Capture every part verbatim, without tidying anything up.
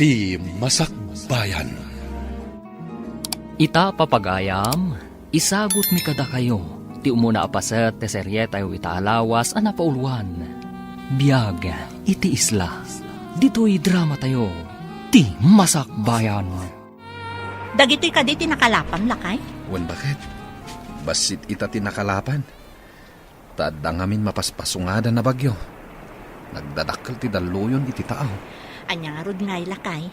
Ti Masakbayan. Ita, papagayam, isagutmi kadakayo ti umuna a paset ti serietayo ita a lawas a napauluan, Biag iti Isla. Ditoy dramatayo, Ti Masakbayan. Dagitoy kadi ti nakalapam, lakay? Wen, baket. Bassit ita ti nakalapan. Ta adda ngamin mapaspasungadan a bagyo. Nagdadakkel ti dalluyon iti taaw. Ania ngarud ngay, lakay?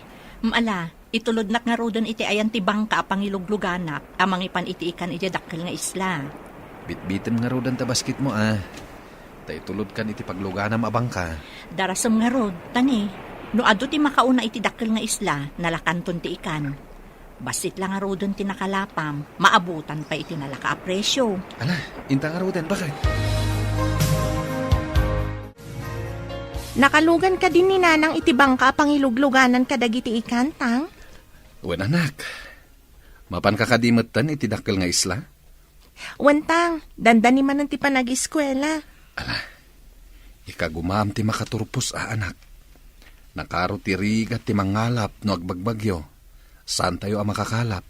Ala, itulodnak ngaruden iti ayan ti bangka a pangilugluganak a mangipan iti ikan idiay dakkel nga isla. Bitbitem ngaruden ta basketmo, a. Ta itulodkan iti pagluganam a bangka. Darasem ngarud, ta ni, no adu ti makauna iti dakkel nga isla, nalakanton ti ikan. Bassit la ngaruden ti nakalapam, maabutan pay iti nalaka a presio. Ala, inta ngaruden, baket. Nakalugan kadi ni Nanang iti bangka a pangilugluganan kadagiti ikan, Tang? Wen, anak. Mapanka kadi metten iti dakkel nga isla? Wen, Tang, dandani manen ti panag-eskuela. Ala, ikagumaam ti makaturpos a anak. Nakaro ti rigat ti mangalap no agbagbagyo. Saantayo a makakalap.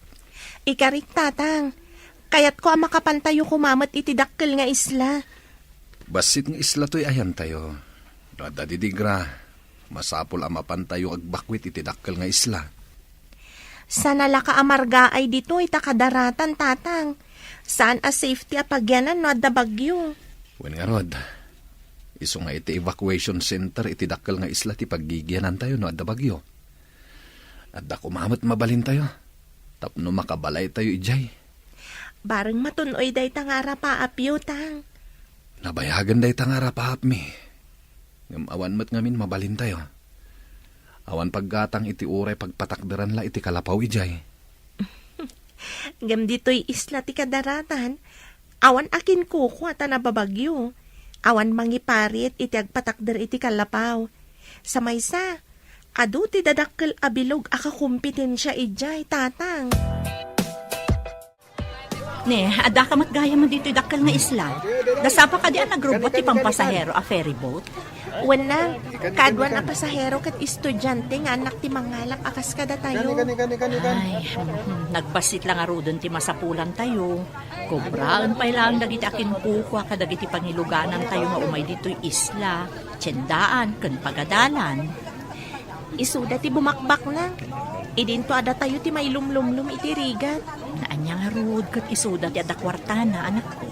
Ikarik, Tatang. Kayatko a makapantayo koma met iti dakkel nga isla. Bassit nga isla toy ayantayo. No adda didigra, masapul a mapantayo agbakwit iti dakkel nga isla. Saan a laka a margaay ditoy ta kadaratan, Tatang. Saan a safety a pagyanan no adda bagyo. Wen ngarud, isu nga iti evacuation center iti dakkel nga isla ti paggigianantayo no adda bagyo. Adda koma met mabalintayo tapno makabalaytayo idiay. Bareng matun-oy dayta nga arapaapyo, Tang. Nabayagen dayta nga arapaapmi. Ngem awan met ngamin mabalintayo. Awan paggatang iti uray pagpatakderan la iti kalapaw idiay. Ngem ditoy isla ti kadaratan, awan a kinkukua ta nababagyo. Awan mangiparit iti agpatakder iti kalapaw. Sa maysa, adu ti dadakkel a bilog a kakompetensia idiay, Tatang. Ne, addaka met gayam ditoy dakkel nga isla. Dasapa kadi a nagrubbuat ti pampasahero a ferry boat? Wen, Nang, kaaduan a pasahero ket estudiante nga annak ti mangalap a kas kadatayo. Ay, mhm, nagbassit la ngaruden ti masapulantayo. Kobraen pay laeng dagiti akinkukua kadagiti pangiluganantayo nga umay ditoy isla, tiendaan, ken pagadalan. Isuda ti bumakbakna. Idinto a datayo ti mailumlumlum iti rigat. Ania ngarud ket isuda ti adda kuartana, anakko.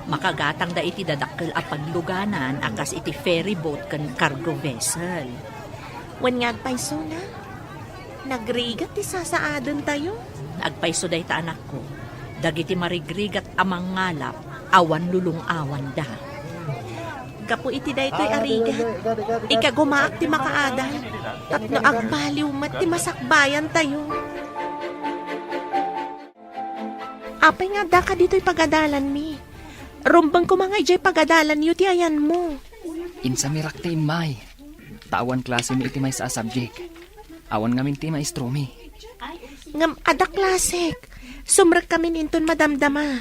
Makagatangda iti dadakkel a pagluganan a kas iti ferry boat ken cargo vessel. Wen nga agpaysona, nagrigat ti sasaadentayo. Agpayso dayta, anakko. Dagiti marigrigat a mangalap, awan lulung-awanda. Gapu iti daytoy a rigat, ikagumaak ti makaadal tapno agbaliw met ti masakbayantayo. Apay nga addaka ditoy pagadalanmi? Rumbeng koma nga idiay pagadalanyo ti ayanmo. Insamirak ti immay, ta awan klasemi iti maysa a subject. Awan ngamin ti maestromi. Ngem adda klasek. Sumrekkamin inton madamdama.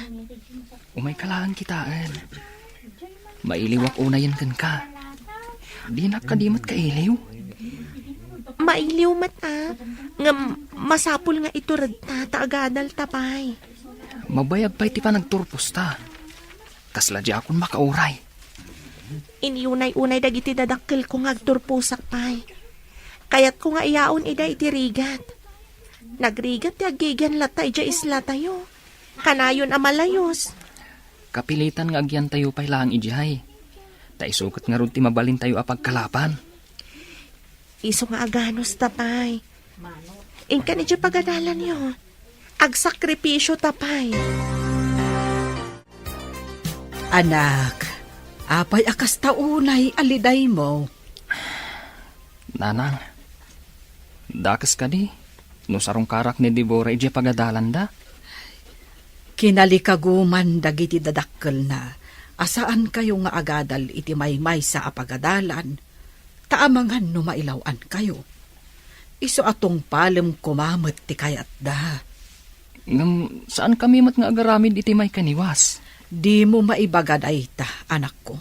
Umayka laeng kitaen. Mailiwak unayen kenka. Dinak kadi met kailiw? Mailiw met a, ngem masapul nga ituredta ta agadalta pay. Mabayag pay ti panagturposta. Kasla diakon makauray. Inyunay-unay dagiti dadakkelko nga agturposak pay. Kayatko nga iyaon ida iti rigat. Nagrigat ti aggigian latta idiay islatayo. Kanayon a malayos. Kapilitan nga agyantayo pay laeng idiay. Ta isu ket ngarud ti mabalintayo a pagkalapan. Isu nga aganusta pay. Inkan idiay pagadalanyo. Agsakripisio ta pay. Anak, apay a kasta unay a lidaymo? Nanang, dakes kadi no sarungkarak ni Deborah idiay pagadalanda? Kinalikaguman dagiti dadakkelna a saankayo nga agadal iti maymaysa a pagadalan, ta amangan no mailaw-ankayo. Isu a tungpalem koma met ti kayatda. Ngem saankami met nga agaramid iti maikaniwas. Dimo maibaga dayta, anakko.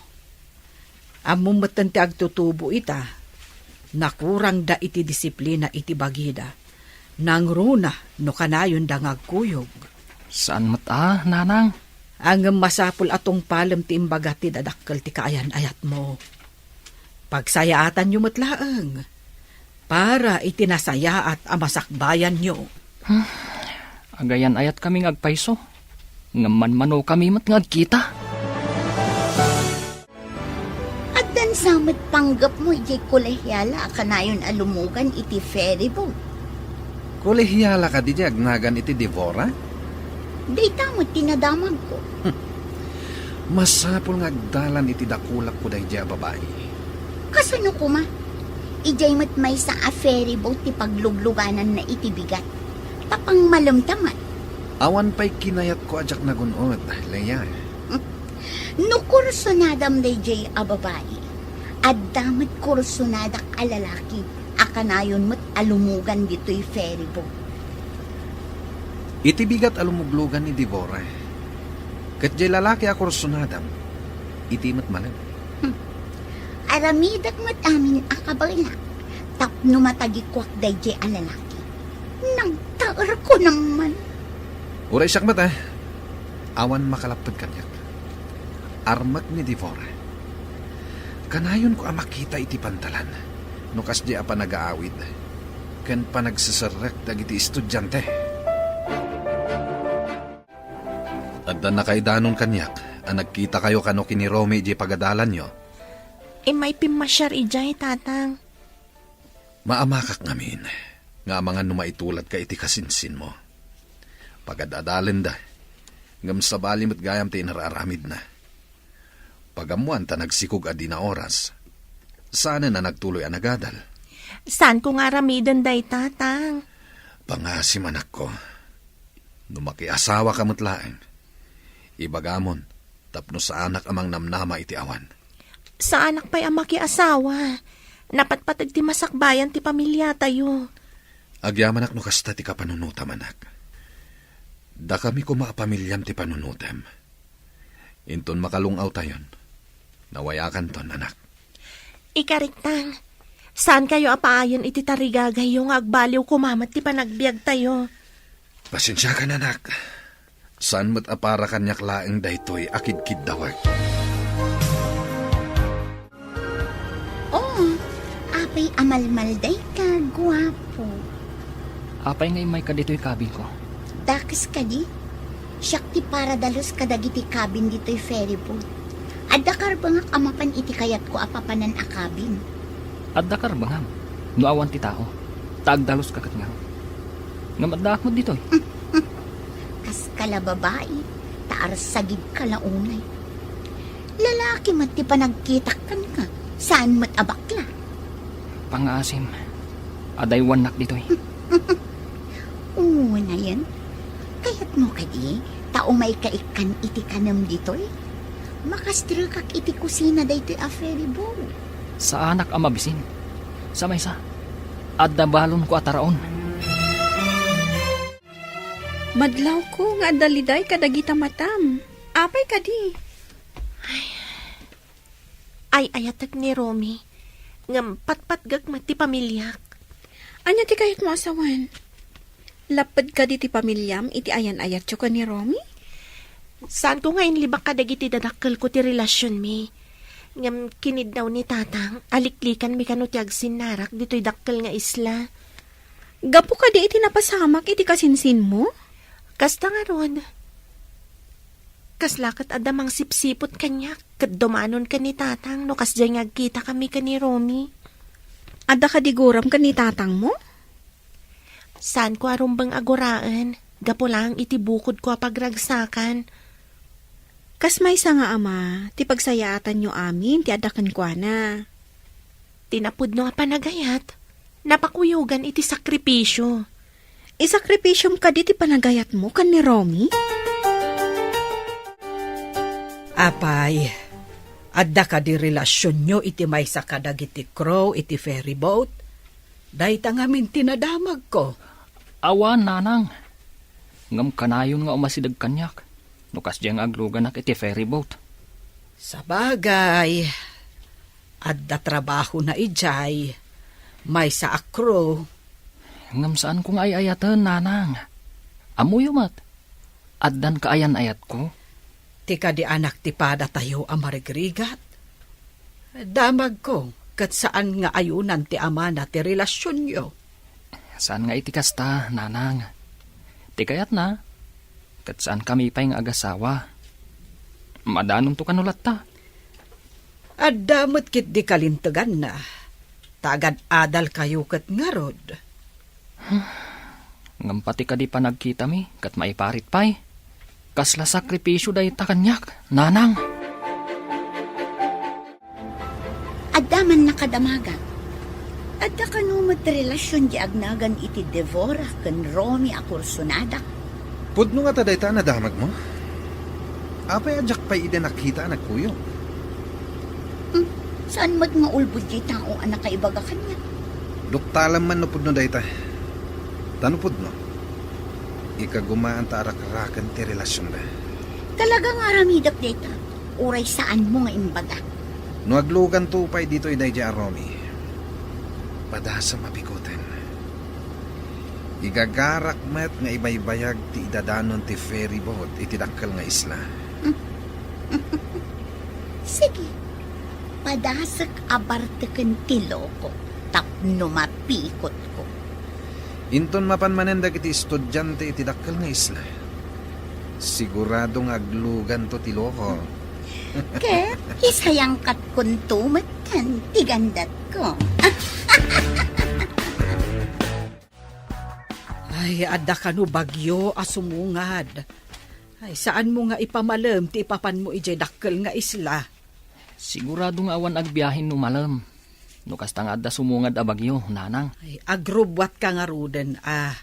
Ammom metten ti agtutubo ita. Nakurangda iti disiplina iti bagida. Nangruna no kanayonda nga agkuyog. Saan met a, nanang. Ngem masapul a tungpalem ti imbaga ti dadakkel ti kaayan-ayatmo. Pagsayaatanyo met laeng para iti nasayaat a masakbayanyo. Agayan-ayatkami nga agpayso, ngem manmanokami met nga agkita. Addan sa met panggepmo idiay kolehiala a kanayon a lumugan iti ferry boat. Kolehiala kadi diay agnagan iti Devora? Dayta met ti nadamagko. Masapul nga agdalan iti dakulakko daydiay a babai. Kasano koma? Idiay met maysa a ferry boat ti pagluglugananna iti bigat. Ta pangmalem ta met. Awan pay kinayatko a diak nagun-od, Leia. No kursunadam daydiay a babai, adda met kursunadak a lalaki a kanayon met a lumugan ditoy ferry boat. Iti bigat a lumuglugan ni Devora, ket diay lalaki a kursunadam, iti met malem. Hmm. Aramidek met amin a kabaelak tapno matagikuak daydiay a lalaki. Nagtaerko naman. Uray siak met, a. Awan makalapped kaniak. Armek ni Devora. Kanayonko a makita iti pantalan no kasdi a panagaawid ken panagseserrek dagiti estudiante. Adda nakaidanon kaniak a nagkitakayo kano ken ni Romy idiay pagadalanyo. Immay pimmasiar idiay, Tatang. Maamakak ngamin nga amangan no maituladka iti kasinsinmo. Pagad-adalenda, ngem sabali met gayam ti inar-aramidna. Pagammoan ta nagsikog a dina oras, saanen a nagtuloy a nagadal. Saanko nga aramiden dayta, Tang. Pangaasim, anakko. No makiasawaka met laeng, ibagamon tapno saanak a mangnamnama iti awan. Saanak pay a makiasawa. Napatpateg ti masakbayan ti pamiliatayo. Agyamanak no kasta ti kapanunotam, anak. Dakami koma a pamiliam ti panunotem. Inton makalung-awtayon, nawayakanton, anak. Ikarik, Tang, saankayo a paayen iti tarigagayyo nga agbaliw koma met ti panagbiagtayo. Pasensiakan, anak. Saan met a para kaniak laeng daytoy a kidkiddawek. Oh, apay a malmaldayka, guapo. Apay nga immayka ditoy kabinko? Dakes kadi? Siak ti paradalus kadagiti kabin ditoy ferry boat. Adda karbengak a mapan iti kayatko a papanan a kabin. Adda karbengam no awan ti tao, ta agdaluska ket ngarud. Ngem addaak met ditoy. Kaska la babai, ta arsagidka la unay. Lalaki met ti panagkitak kenka, saan met a bakla. Pangaasim, adaywannak ditoy. Unayen, kayatmo kadi ta umayka ikkan iti kanem ditoy? Makastrekak iti kusina daytoy a ferry boat. Saanak a mabisin. Sa maysa, adda balonko a taraon. Madlawko nga adda liday kadagita matam. Apay kadi? Ay, ay-ayatek ni Romy. Ngem patpatgek met ti pamiliak. Ania ti kayatmo a sawen? Lapped kadi ti pamiliam iti ayan-ayatyo ken ni Romy? Saanko nga inlibak kadagiti dadakkelko ti relasionmi. Ngem kiniddaw ni Tatang a liklikanmi kano ti agsinnarak ditoy dakkel nga isla. Gapu kadi iti napasamak iti kasinsinmo? Kasta ngarud. Kasla ket adda mangsipsiput kaniak ket dumanon ken ni Tatang no kasdiay nga agkitakami ken ni Romy. Adda kadi guram ken ni Tatangmo? Saanko a rumbeng a guraen, gapu laeng iti bukodko a pagragsakan. Kas maysa nga ama, ti pagsayaatanyo amin ti adda kenkuana. Ti napudno a panagayat, napakuyogan iti sakripisio. Isakripisiom kadi ti panagayatmo ken ni Romy? Apay, adda kadi relasionyo iti maysa kadagiti crew iti ferry boat? Dayta ngamin ti nadamagko. Awan, nanang. Ngem kanayon nga umasideg kaniak no kasdiay nga agluganak iti ferry boat. Sabagay, adda trabahona idiay. Maysa a crew. Ngem saanko nga ay-ayaten, nanang. Ammoyo met, addan kaayan-ayatko. Ti kadi anak ti padatayo a marigrigat. Damagko, ket saan nga ayunan ti amana ti relasionyo. Saan nga iti kasta, nanang. Ti kayatna, ket saankami pay nga agasawa. Madanonto kano latta. Adda met ketdi kalinteganna, ta agad-adalkayo ket ngarud. Ngem pati kadi panagkitami ket maiparit pay. Kasla sakripisio dayta kaniak, nanang. Adda man nakadamagak. Adda kano met relasion di agnagan iti Deborah ken Romy a kursunada? Pudno ngata dayta a nadamagmo? Apay a diak pay idi nakita a nagkuyog? Hmm, saan met nga ulbod diay tao a nakaibaga kaniak? Duktalem man no pudno dayta. Ta no pudno, ikagumaan ta arakraken ti relasionda. Talaga nga aramidek dayta, uray saanmo nga imbaga. No agluganto pay ditoy daydiay a Romy, padasem a pikutem. Igagarak met nga ibaybayag ti idadanon ti ferry boat iti dakkel nga isla. Sige, padasek a barteken ti loko tapno mapikotko. Inton mapan manen dagiti estudiante iti dakkel nga isla, sigurado nga agluganto ti loko. Ket isayangkatkonto metten ti gandatko. Ay, adda kano bagyo a sumungad. Ay, saanmo nga ipamalem ti ipapanmo idiay dakkel nga isla? Sigurado nga awan agbiahe no malem. No kasta nga adda sumungad a bagyo, nanang. Ay, agrubbuatka ngaruden, a,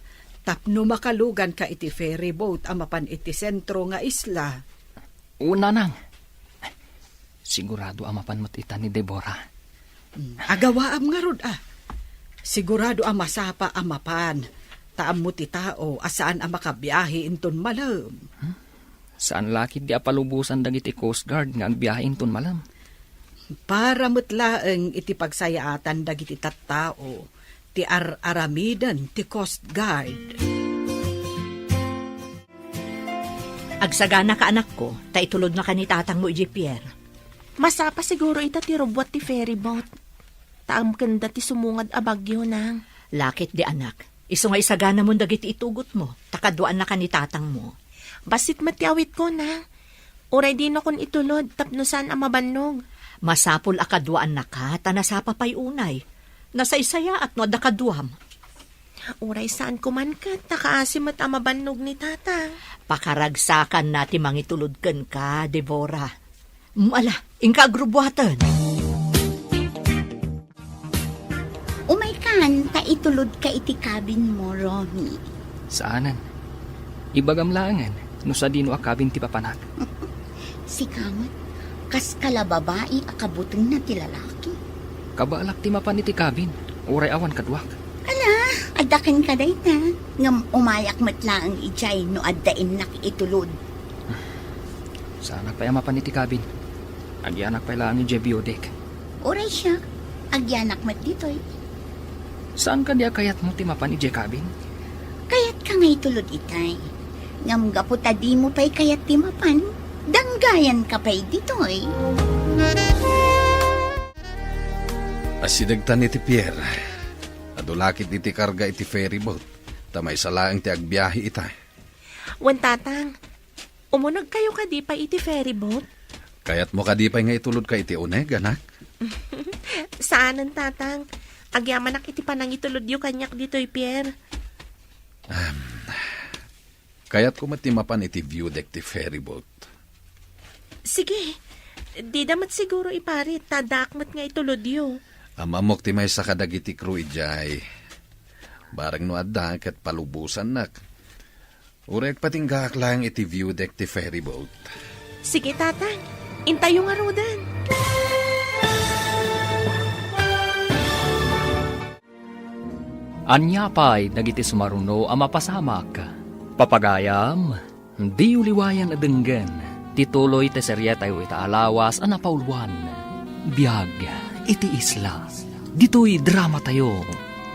tapno makaluganka iti ferry boat a mapan iti sentro nga isla. O, nanang. Sigurado a mapan met ita ni Deborah. Mm, agawaam ngarud, a. Sigurado a masapa a mapan, ta ammo ti tao a saan a makabiahe inton malem. Hmm? Saan la ketdi a palubosan dagiti Coast Guard nga agbiahe inton malem. Para met laeng iti pagsayaatan dagiti tattao ti ar-aramiden ti Coast Guard. Agsaganaka, anakko, ta itulodnaka ni tatangmo idiay pier. Masapa siguro ita ti rubbuat ti ferry boat. Ta amkenda ti sumungad a bagyo, nang. La ketdi, anak. Isu nga isaganamon dagiti itugotmo, ta kaduaannaka ni tatangmo. Bassit met ti awitko, nang. Uray dinakon itulod tapno saan a mabannog. Masapul a kaduaannaka, ta nasapa pay unay. Nasaysayaat no adda kaduam. Uray saanko man ket, ta kaasi met a mabannog ni tatang. Pakaragsakanna ti mangitulod kenka, Deborah. Mm, ala, inka agrubbuaten. Umaykan, ta itulodka iti cabin mo, Romy. Saanen. Ibagam laengen no sadino a cabin ti papanak. Sika met, kas kala babai a kabutengna ti lalaki. Kabaalak ti mapan iti cabin, uray awan kaduak. Ala, adda kenka dayta, ngem umayak met laeng idiay no adda innak itulod. Saanak pay a mapan iti cabin. Agyanak pay laeng idiay view deck. Uray siak, agyanak met ditoy. Saan kadi a kayatmo ti mapan idiay cabin? Kayatka nga itulod itay. Ngem gapu ta dimo pay kayat ti mapan, danggayanka pay ditoy. Asidegtan iti pier. Adu la ketdi ti karga iti ferry boat, ta maysa laeng ti agbiahe ita. Wen, tatang, umunegkayo kadi pay iti ferry boat? Kayatmo kadi pay nga itulodka iti uneg, anak? Saanen, tatang. Agyamanak iti panangitulodyo kaniak ditoy pier. Am, kayatko met ti mapan iti view deck ti ferry boat. Sige. Dida met siguro iparit, ta addaak met nga itulodyo. Am-ammok ti maysa kadagiti crew idiay. Bareng no adda, ket palubosannak. Uray agpatinggaak laeng iti view deck ti ferry boat. Sige, tatang. Intayo ngaruden. Ania pay dagiti sumaruno a mapasamak? Papagayam, diyo liwayan a denggen ti tuloy ti serietayo ita a lawas a napauluan, Biag iti Isla. Ditoy dramatayo,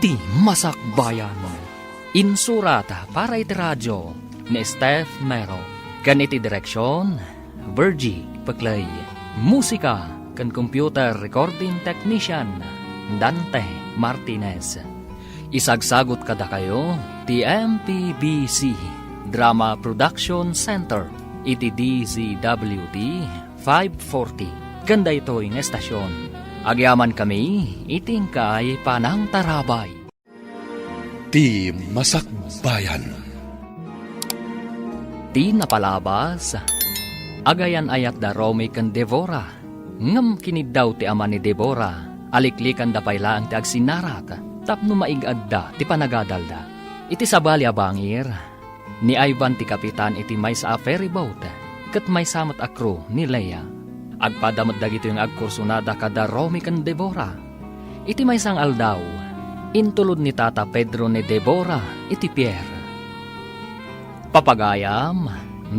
Ti Masakbayan. Insurat para iti radio ni Steph Mero. Ken iti direksion, Virgie Peclay. Musika ken computer recording technician, Dante Martinez. Isagsagut kadakayo ti M P B C Drama Production Center iti D Z W T five forty. Ken daytoy nga estasion, agyamankami iti inkay panangtarabay. Ti Masakbayan. Ti napalabas, agayan-ayat da Romy ken Devora, ngem kiniddaw ti ama ni Devora, aliklikanda pay laeng ti agsinnarak tapno maig-adda ti panagadalda. Iti sabali a bangir, ni Ivan ti kapitan iti maysa a ferry boat, ket maysa met a crew ni Lea. Agpada met dagitoy nga agkursunada kada Romy ken Devora. Iti maysa nga aldaw, intulod ni Tata Pedro ni Devora iti pier. Papagayam,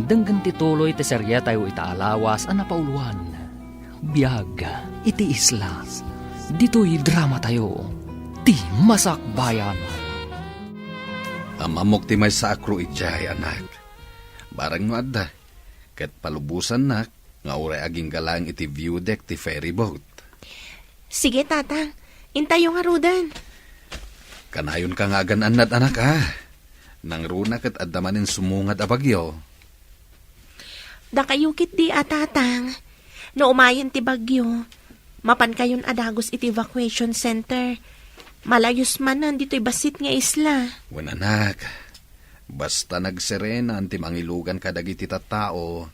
denggen ti tuloy ti serietayo ita a lawas a napauloan. Biag iti isla. Ditoy dramatayo, Ti Masakbayan. Am-ammok ti maysa a crew idiay, anak. Bareng no adda, ket palubosannak nga uray agingga laeng iti view deck ti ferry boat. Sige, Tatang. Intayo ngaruden. Kanayonka nga agan-annad, anak, a. Nangruna ket adda manen sumungad a bagyo. Dakayo ketdi a, Tatang. No umayen ti bagyo, mapankayon a dagus iti evacuation center. Malayus manen ditoy bassit nga isla. Wen, anak, basta nagserenan ti mangilugan kadagiti tattao,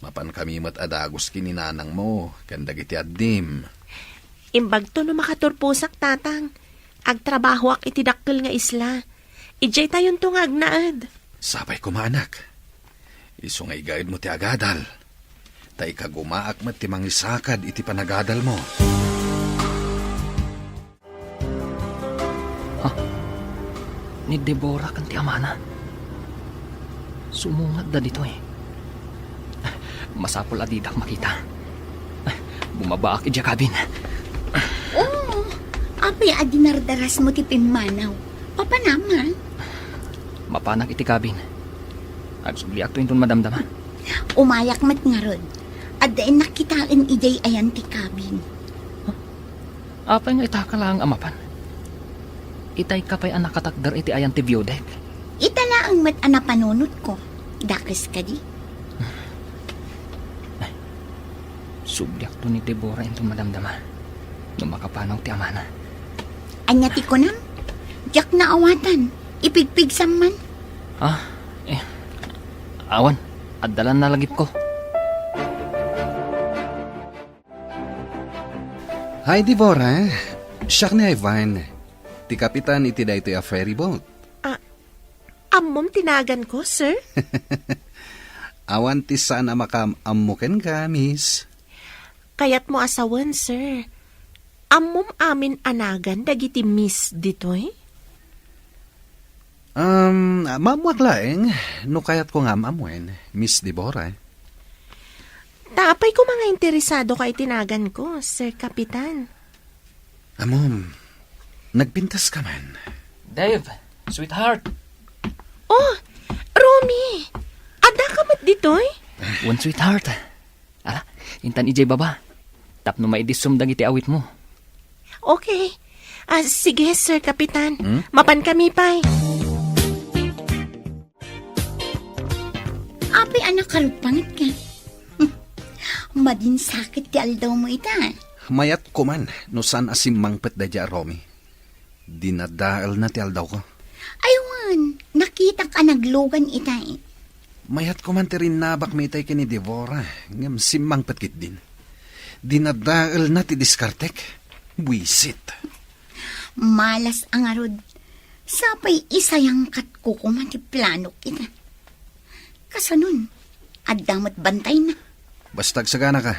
mapankami met a dagus ken ni nanangmo ken dagiti addim. Imbagto no makaturposak, Tatang. Agtrabahoak iti dakkel nga isla. Idiaytayonto nga agnaed. Sapay koma, anak. Isu nga igaedmo ti agadal, ta ikagumaak met ti mangisakad iti panagadalmo. Ha? Ni Deborah ken ti amana? Sumungadda ditoy. Masapul a didak makita. Bumabaak idiay cabin. Oh, apay a dinardarasmo ti pimmanaw? Papanam, ha? Mapanak iti cabin. Agsubliakto inton madamdama. Umayak met ngarud. Adda innak kitaen idiay ayan ti cabin. Apay nga itaka laeng a mapan? Itayka pay a nakatakder iti ayan ti view deck? Ita laeng met a napanunotko. Dakes kadi? Subliakto ni Deborah inton madamdama no makapanaw ti amana. Ania ti kunam? Diak naawatan. Ipigpigsam man. Ah, eh, awan. Adda la nalagipko. Hi, Deborah. Siak ni Ivan, ti kapitan iti daytoy a ferry boat. Ah, ammom ti naganko, sir? Awan ti saan a makaam-ammo kenka, miss. Kayatmo a sawen, sir. Ammom amin a nagan dagiti miss ditoy? Um, maammoak laeng no kayatko nga am-ammoen, Miss Deborah. Ta apay koma nga interesado ka iti naganko, Sir Kapitan? Ammom, nagpintas ka man. Dave, sweetheart. Oh, Romy! Adda ka met ditoy? Wen, sweetheart. Ala, intan idiay baba. Tapno maidissom dagiti awitmo. Okay. Ah, sige, Sir Kapitan. Hmm? Mapan kami pay. Apay a nakaruppanget ka? Madinsakit ti aldawmo ita. Mayat koman no saan a simmangpet daydiay a Romy. Dinadaelna ti aldawko. Ay wen, nakitak a naglugan itay. Mayat koman ti rinnabakmi itay ken ni Deborah, ngem simmangpet ketdin. Dinadaelna ti diskartek. Buisit. Malas a ngarud. Sapay isayangkatko koma ti planok ita. Kasanon, adda met bantayna. Basta agsaganaka.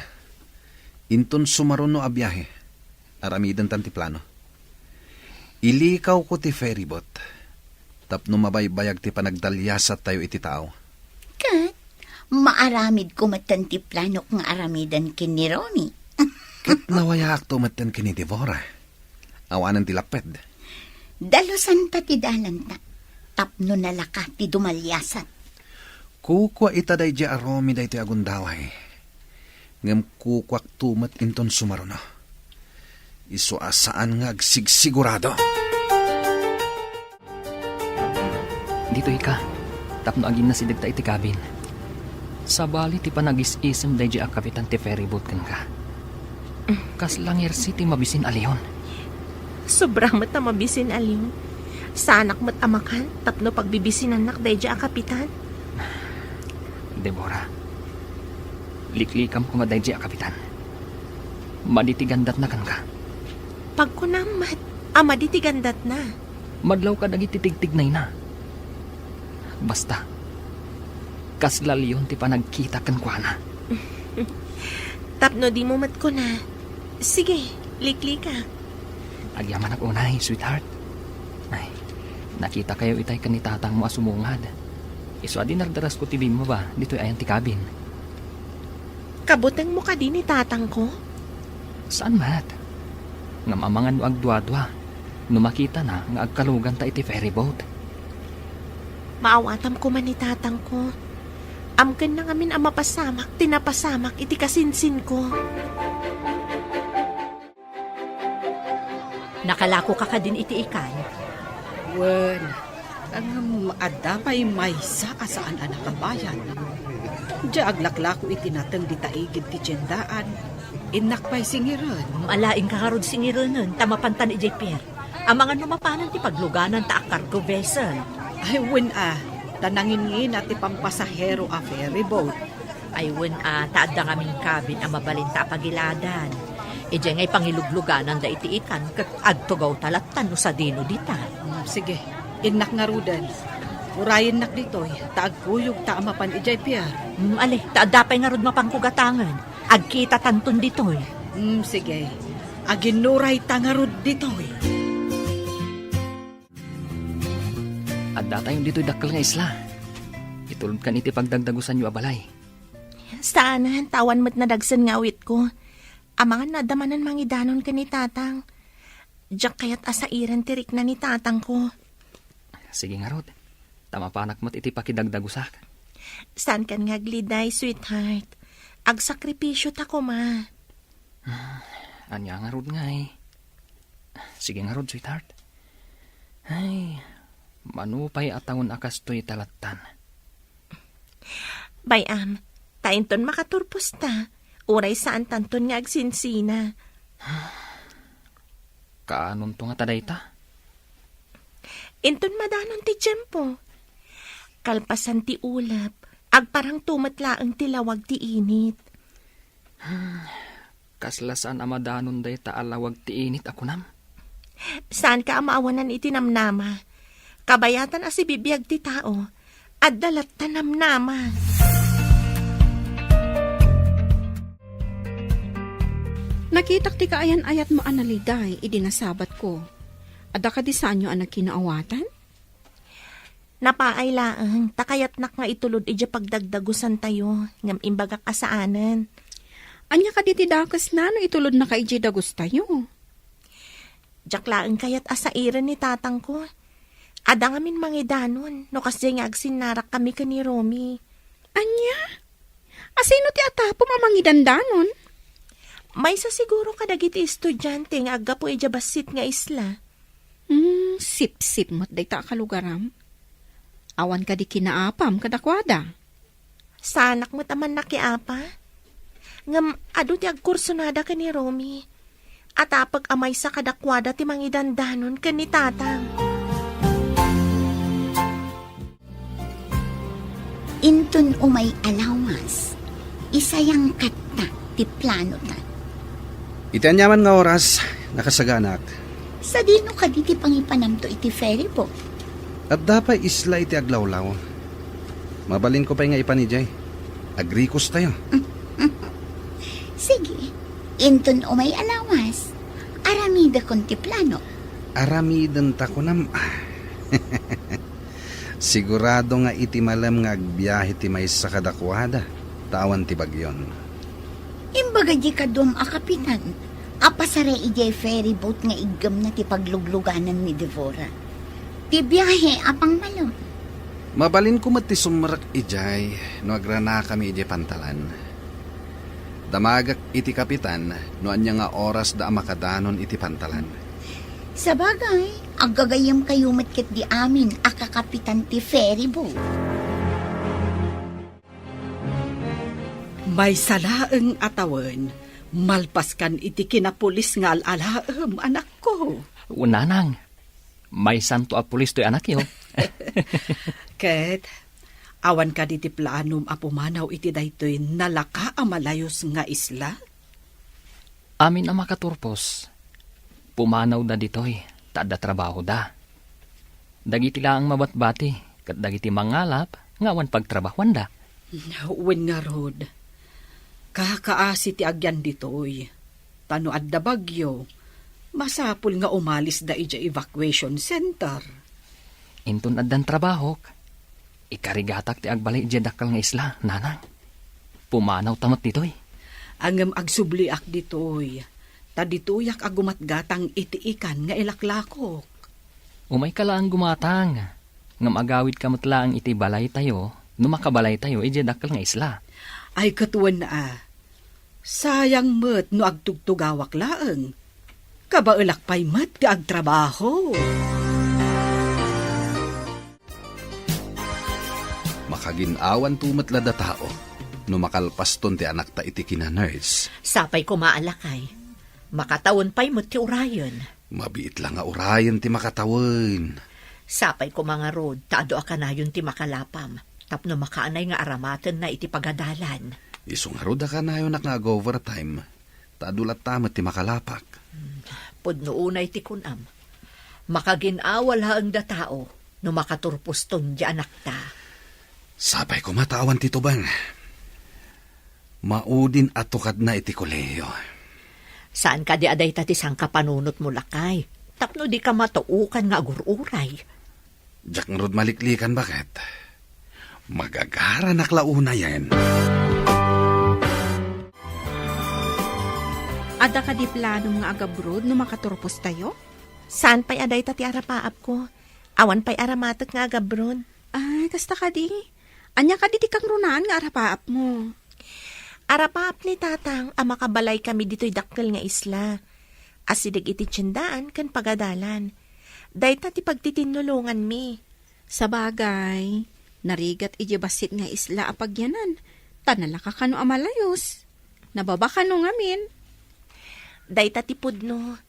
Inton sumaruno a biahe, aramidentan ti plano. Ilikawko ti ferryboat tapno mabaybayag ti panagdaliasattayo iti tao. Ket maaramidko metten ti planok nga aramiden ken ni Romy. Ket nawayaakto metten ken ni Deborah. Awanen ti lapped. Dalusan ta ti dalanta, tapno nalaka ti dumaliasat. Kukua ita daydi a Romy daytoy a gundaway. Ngem kukuakto met inton sumaruno. Isu a saan nga agsigsigurado. Ditoy ka, tapno aginnasidegta iti cabin. Sabali ti panagis-isem daydi a kapitan ti ferry boat kenka. Kasla ngersi ti mabisin a leon. Sobra met a mabisin a leon. Saanak met a makan tapno pagbibisinannak daydi a kapitan. Deborah, liklikam koma daydi a kapitan. Madi ti gandatna kenka. Pagkunam met a madi ti gandatna. Madlaw kadagiti tigtignayna. Basta, kasla leon ti panagkita kenkuana. Tapno dimo met kuna, sige, liklika. Agyamanak unay, sweetheart. Ay, nakitakayo itay ken ni tatangmo a sumungad. Isu a dinardarasko ti bimmaba ditoy ayan ti cabin. Kabutengmo kadi ni tatangko? Saan met. Ngem amangan no agduadua, no makitana nga agkaluganta iti ferry boat. Maawatam koma ni tatangko. Amkenna ngamin a mapasamak ti napasamak iti kasinsinko. Nakalakoka kadin iti ikan? Wen, ngem adda pay maysa a saan a nakabayad. Diay aglaklako iti nateng dita igid ti tiendaan, innak pay singiren. Alaingka ngarud singirenen ta mapantan idiay pier. Amangan no mapanan ti paglugananta a cargo vessel. Ay, wen a, ta nanginngina ti pampasahero a ferry boat. Ay, wen a, ta adda ngamin cabin a mabalinta a pagiladan. Idiay nga ipangiluglugananda iti ikan ket agtugawta lattan no sadino dita. Mm, sige, innak ngaruden. Urayennak ditoy, ta agkuyogta a mapan idiay pier. Mm, ali, ta adda pay ngarud mapanko gatangen. Agkitatanton ditoy. Mm, sige. Aginnurayta ngarud ditoy. Addatayon ditoy dakkel nga isla. Itulodkan iti pagdagdagusanyo a balay. Saanen, ta awan met nadagsen nga awitko. Amangan no adda manen mangidanon ken ni tatang. Diak kayat a sairen ti rikna ni tatangko. Sige ngarud, ta mapanak met iti pakidagdagusak. Saankan nga agliday, sweetheart. Agsakripisio ta koma. Ania ngarud ngay? Sige ngarud, sweetheart. Ay, mano pay a tawen a kastoy ta lattan. Bay-am, ta inton makaturposta, uray saantanton nga agsinsina. Kaanonto ngata dayta? Inton madanon ti tiempo, kalpasan ti ulep, agparangto met laeng ti lawag ti init. Kasla saan a madanon dayta a lawag ti init a kunam? Saanka a maawanan iti namnama. Kabayatan a sibibiag ti tao. Adda latta namnama. Nakitak ti kaayan-ayatmo a naliday idi nasabatko. Adda kadi saanyo a nagkinaawatan? Napaay laeng, ta kayatnak nga itulod idiay pagdagdagusantayo, ngem imbagak a saanen. Ania kadi ti dakesna no itulodnaka idiay dagustayo? Diak laeng kayat a sairen ni tatangko. Adda ngamin mangidanon no kasdiay nga agsinnarakkami ken ni Romy. Ania? Asino ti atapom a mangidandanon? Maysa siguro kadagiti estudiante nga aggapu idiay bassit nga isla. Hmm, sipsip met dayta a kalugaram. Awan kadi kinaapam kadakuada? Saanak met a mannakiapa. Ngem adu ti agkursunada ken ni Romy. Atapek a maysa kadakuada ti mangidandanon ken ni tatang. Inton umay a lawas, isayangkatta ti planota. Iti aniaman nga oras, nakasaganak. Sadino kadi ti pangipanamto iti ferry boat? Adda pay isla iti aglawlaw. Mabalinko pay nga ipan idiay. Agrikostayo. Sige, inton umay a lawas, aramidekon ti plano. Aramidenta kunam. Sigurado nga iti malem nga agbiahe ti maysa kadakuada, ta awan ti bagyon. Imbaga di kaduam a kapitan, Apasar idiay ferry boat nga iggemna ti paglugluganan ni Devora. Ti biahe a pangmalem. Mabalinko met ti sumrek idiay no agranakami idiay pantalan. Damagek iti kapitan no ania nga oras da a makadanon iti pantalan. Sabagay, aggagayyemkayo met ketdi amin a kakapitan ti ferry boat. Maysa laeng a tawen, malpaskan iti kinapulis nga al-alaem, anakko. Nanang, maysanto a pulis toy anakyo. Ket, awan kadi ti planom a pumanaw iti daytoy nalaka a malayus nga isla? Amin a makaturpos, pumanawda ditoy ta adda trabahoda. Dagiti laeng mabatbati ket dagiti mangalap nga awan pagtrabahuanda. Wen ngarud, kakaasi ti agyan ditoy. Ta no adda bagyo, masapul nga umalisda idiay evacuation center. Inton addan trabahok, ikarigatak ti agbalay idiay dakkel nga isla, nanang. Pumanawta met ditoy. Ngem agsubliak ditoy, ta ditoyak a gumatgatang iti ikan nga ilaklakok. Umayka laeng gumatang, ngem agawidka met laeng iti balaytayo no makabalaytayo idiay dakkel nga isla. Ay, ket wen a, sayang met no agtugtugawak laeng. Kabaelak pay met ti agtrabaho. Makagin-awanto met la datao no makalpaston ti anakta iti kina-nurse. Sapay koma a lakay. Makatawen pay met ti urayen. Mabiit la nga urayen ti makatawen. Sapay koma ngarud ta adu a kanayon ti makalapam tapno makaanay nga aramatenna iti pagadalan. Isu ngarud a kanayonak nga ag-overtime ta adu latta met ti makalapak. Hmm, pudno unay ti kunam. Makagin-awa laeng datao no makaturposton ti anakta. Sapay koma ta awan ti tubeng. Maudin a tukadna iti kolehiyo. Saan kadi a dayta ti sangkapanunotmo, lakay, tapno dika matuokan nga agur-uray? Diak ngarud maliklikan, baket. Magagaranak la unayen. Adda kadi planom nga agabroad no makaturpostayo? Saan pay a dayta ti arapaapko. Awan pay aramatek nga agabroad. Ay, kasta kadi. Ania kadi ti kangrunaan nga arapaapmo? Arapaap ni Tatang a makabalaykami ditoy dakkel nga isla. Asideg iti tiendaan ken pagadalan. Dayta ti pagtitinnulonganmi. Sabagay, narigat idiay bassit nga isla a pagyanan, ta nalaka kano a malayus. Nababa kano ngamin? Dayta ti pudno.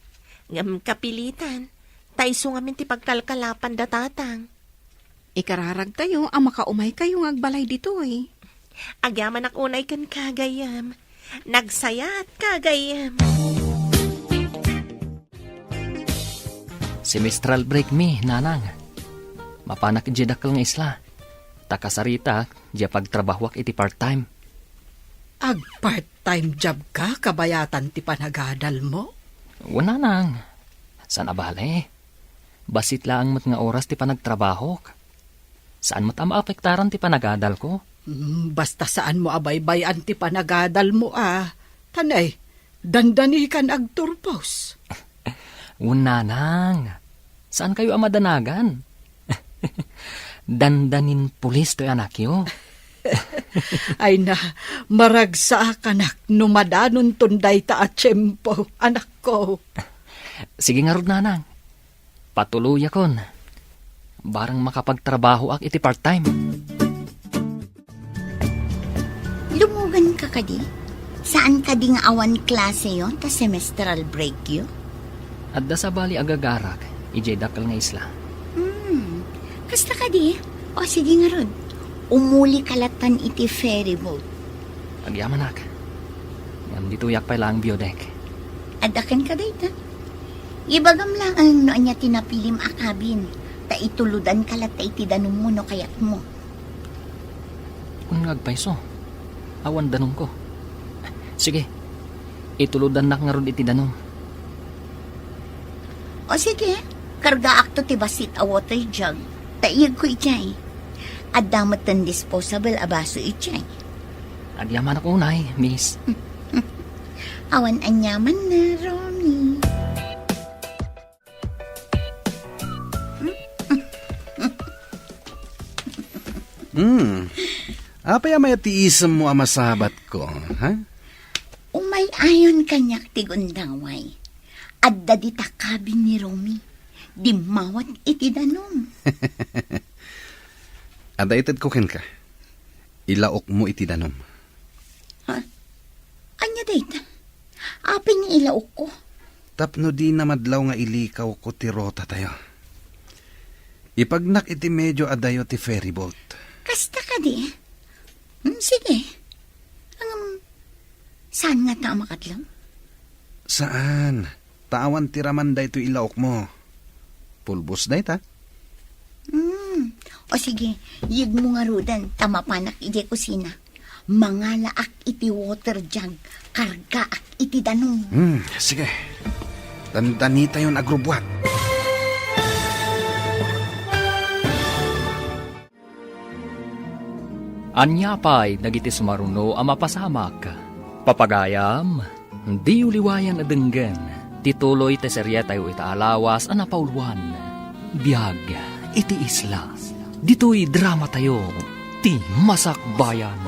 Ngem kapilitan, ta isu ngamin ti pagkalkalapan da Tatang. Ikararagtayo a makaumaykayo nga agbalay ditoy. Agyamanak unay kenka, gayyem. Nagsayaat ka, gayyem. Semestral break mi, nanang. Mapanak idiay dakkel nga isla. Ta kasaritak, diay pagtrabahoak iti part-time. Ag-part-time job ka, kabayatan ti panagadalmo? Wen, nanang. Saan a bale. Bassit laeng met nga oras ti panagtrabahok. Saan met a maapektaran ti panagadalko. Hmm, basta saanmo a baybay-an ti panagadalmo a. Tanay, dandanikan agturpos. Wen, nanang. Saankayo a madanagan. Dandanin pulis toy anakyo. Ay na, maragsakanak no madanonton dayta a tiempo, anakko. Sige ngarud, nanang. Patuloyakon. Barang makapagtrabahoak iti part-time. Lumugan ka kadi? Saan kadi nga awan klaseyo ta semestral breakyo? Adda sabali agagarak idiay dakkel nga isla. Hmm, kasta kadi? O sige ngarud, umuli ka latan iti ferry boat. Agyamanak. Ngem ditoyak pay laeng biodeck. Adda kenka dayta. Ibagam laeng no ania ti napilim a cabin, ta itulodanka latta iti danummo no kayatmo. Wen nga agpayso, awan danumko. Sige, itulodannak ngarud iti danum. O sige, kargaakto ti bassit a water jug, ta iyegko idiay. Adda metten disposable a baso idiay. Agyamanak unay, miss. Awan aniamanna, Romy. Hmm. Apay a mayat ti isemmo a masabatko, ha? Umay-ayon kaniak ti gundaway. Adda dita kabin ni Romy. Dimmawat iti danum. Adda itedko kenka. Ilaokmo iti danum. Ha? Ania dayta? Apay nga ilaokko? Tapno dina madlaw nga ilikawko ti rotatayo. Ipagnak iti medio adayo ti ferryboat. Kasta kadi? Hmm, sige. Ngem, saan ngata a makadlaw? Saan. Ta awan ti raman daytoy ilaokmo. Pulbos dayta. Hmm. O sige, yegmo ngaruden ta mapanak idiay kusina. Mangalaak iti water jug, kargaak iti danum. Hmm, sige. Dandanitayon agrubbuat. Ania pay dagiti sumaruno a mapasamak? Papagayam, diyo liwayan a denggen ti tuloy ti serietayo ita a lawas a napauluan, Biag iti Isla. Ditoy dramatayo, Ti Masakbayan.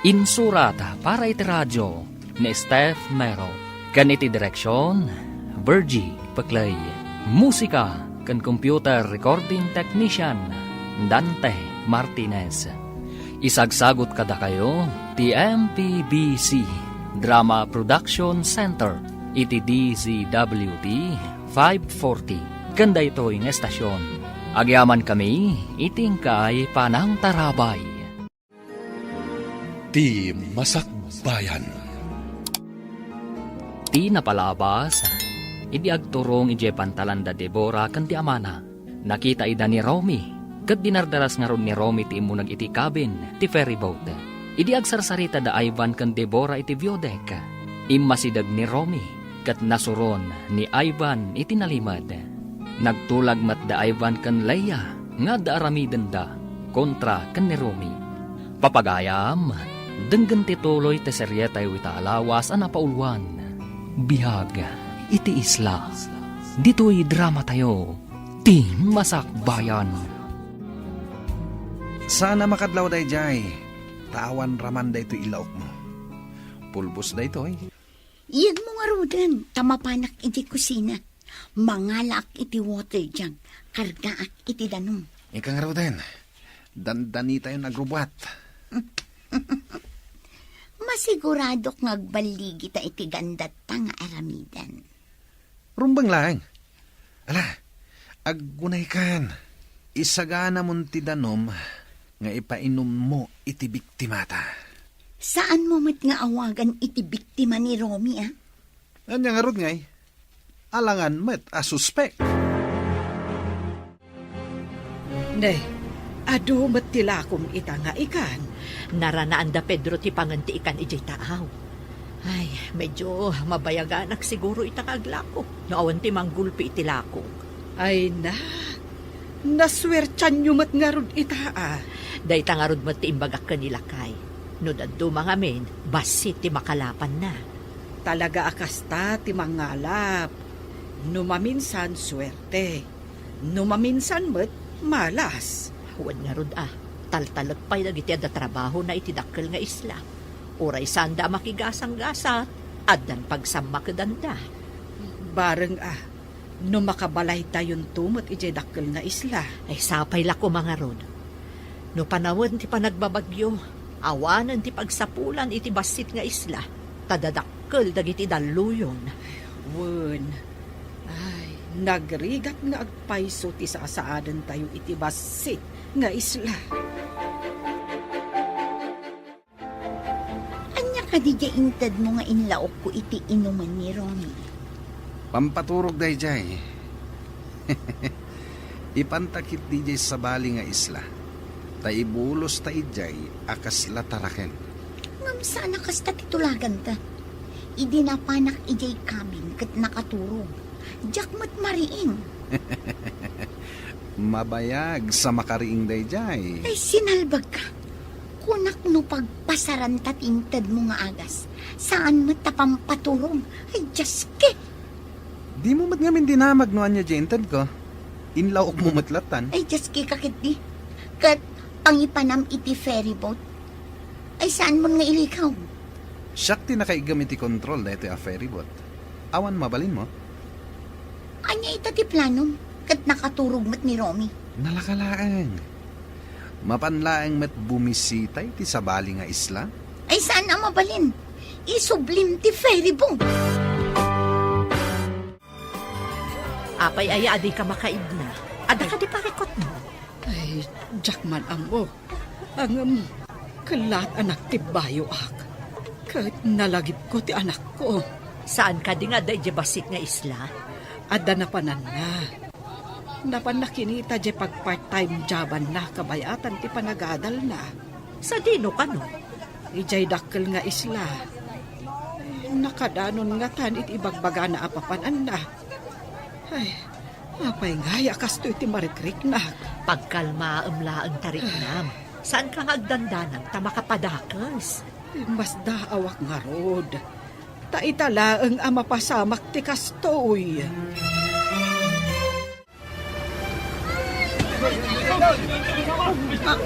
Insurat para iti radio ni Steph Mero, ken iti direksion, Virgie Peclay. Musika ken computer recording technician, Dante Martinez. Isagsagut kadakayo ti M P B C Drama Production Center iti D Z W T five forty ken daytoy nga estasion. Agyamankami iti inkay panangtarabay. Ti Masakbayan. Ti napalabas, idi agturong idiay pantalan da Debora ken ti amana, nakita ida ni Romy, ket dinardaras ngarud ni Romy ti immuneg iti cabin ti ferryboat. Idi agsarsarita da Ivan ken Debora iti view deck, immasideg ni Romy, ket nasuron ni Ivan iti nalimed. Nagtulag met da Ivan ken Leia nga adda aramidenda kontra ken ni Romy. Papagayam, denggen ti tuloy ti serietayo ita a lawas a napauluan, Biag iti Isla. Ditoy dramatayo, Ti Masakbayan. Saan a makadlaw daydiay, ta awan raman daytoy ilaokmo. Pulbos daytoy. Yegmo ngaruden, ta mapanak idiay kusina. Mangalaak iti water jug, kargaak iti danum. Inka ngaruden, dandanitayon agrubbuat. Masiguradok nga agballigita iti gandatta nga aramiden. Rumbeng laeng. Ala, aggunaykan. Isaganamon ti danum nga ipainummo iti biktimata. Saanmo met nga awagan iti biktima ni Romy, a? Ania ngarud ngay? Alangan met a suspek. Ne, adu met ti lakom ita nga ikan. Naranaan da Pedro ti pangen ti ikan idiay taaw. Ay, medyo mabayaganak siguro ita nga aglako no awan ti manggulpi iti lakok. Ay na, nasuertianyo met ngarud ita, a. Dayta ngarud met ti imbagak ken ni lakay. No dadduma ngamin, bassit ti makalapanna. Talaga a kasta ti mangalap. No maminsan, suerte. No maminsan met, malas. Wen ngarud a, taltalek pay dagiti adda trabahona iti dakkel nga isla. Uray saanda a makigasanggasat, addan pagsammakedanda. Bareng a, no makabalaytayonto met idiay dakkel nga isla. Ay, sapay la koma ngarud. No panawen ti panagbabagyo, awanen ti pagsapulan iti bassit nga isla, ta dadakkel dagiti dalluyon. Wen, ay, nagrigat nga agpayso ti sasaadentayo iti bassit nga isla. Ania kadi diay intedmo nga inlaokko iti inumen ni Romy? Pampaturog daydiay. Ipanta ketdi diay sabali nga isla, ta ibulosta idiay a kasla taraken. Ngem saan a kasta ti tulaganta. Idi napanak idiay cabin ket nakaturog, diak met mariing. Mabayag sa makariing daydiay. Ay, sinalbagka. Kunak no pagpasaranta ti intedmo nga agas, saan met ta pampaturog. Ay, Dios ki! Dimo met ngamin dinamag no ania diay intedko. Inlawokmo met lattan. Ay, Dios ki, kaketdi. Ket pangipanam iti ferry boat. Ay, saanmon nga ilikaw? Siak ti nakaiggem iti kontrol daytoy a ferry boat. Awan mabalinmo? Ania ita ti planom? Ket nakaturog met ni Romy. Nalaka laeng. Mapan laeng met bumisita iti sabali nga isla. Ay, saan a mabalin? Isublim ti ferry boat. Apay aya a dika makaidna? Adda kadi parikutmo? Ay, diak man ammo. Ngem, kellaat a nagtibbayoak. Ket nalagipko ti anakko. Saan kadi nga adda idiay bassit nga isla? Adda napananna. Napanna kinita diay pag-part-time jobanna kabayatan ti panagadalna. Sadino kano? Idiay dakkel nga isla. Nakadanon ngatan iti ibagbagana a papananna. Ay, apay ngay a kastoy ti marikriknak? Pagkalmaem laeng, tariknam. Saanka nga agdandanag ta makapadakes? Masdaawak ngarud. Ta ita laeng a mapasamak ti kastoy. Ah,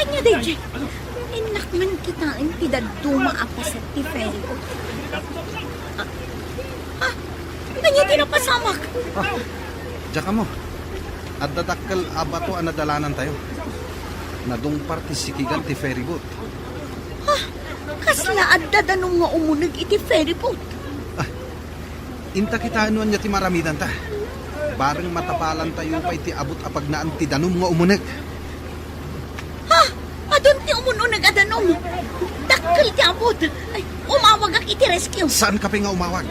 ania daydiay? Innak man kitaen ti dadduma a paset ti ferry boat. Ah, ah, ania ti napasamak? Ah, diak ammo. Adda dakkel a bato a nadalanantayo. Nadungpar ti sikigan ti ferry boat. Ah, kasla adda danum nga umuneg iti ferry boat? Ah, inta kitaen no ania ti maaramidanta. Bareng matapalantayo pay ti abut a pagnaan ti danum nga umuneg. Ha? Adun ti umun-uneg a danum. Dakkel ti abut. Ay, umawagak iti rescue. Saanka pay nga umawag?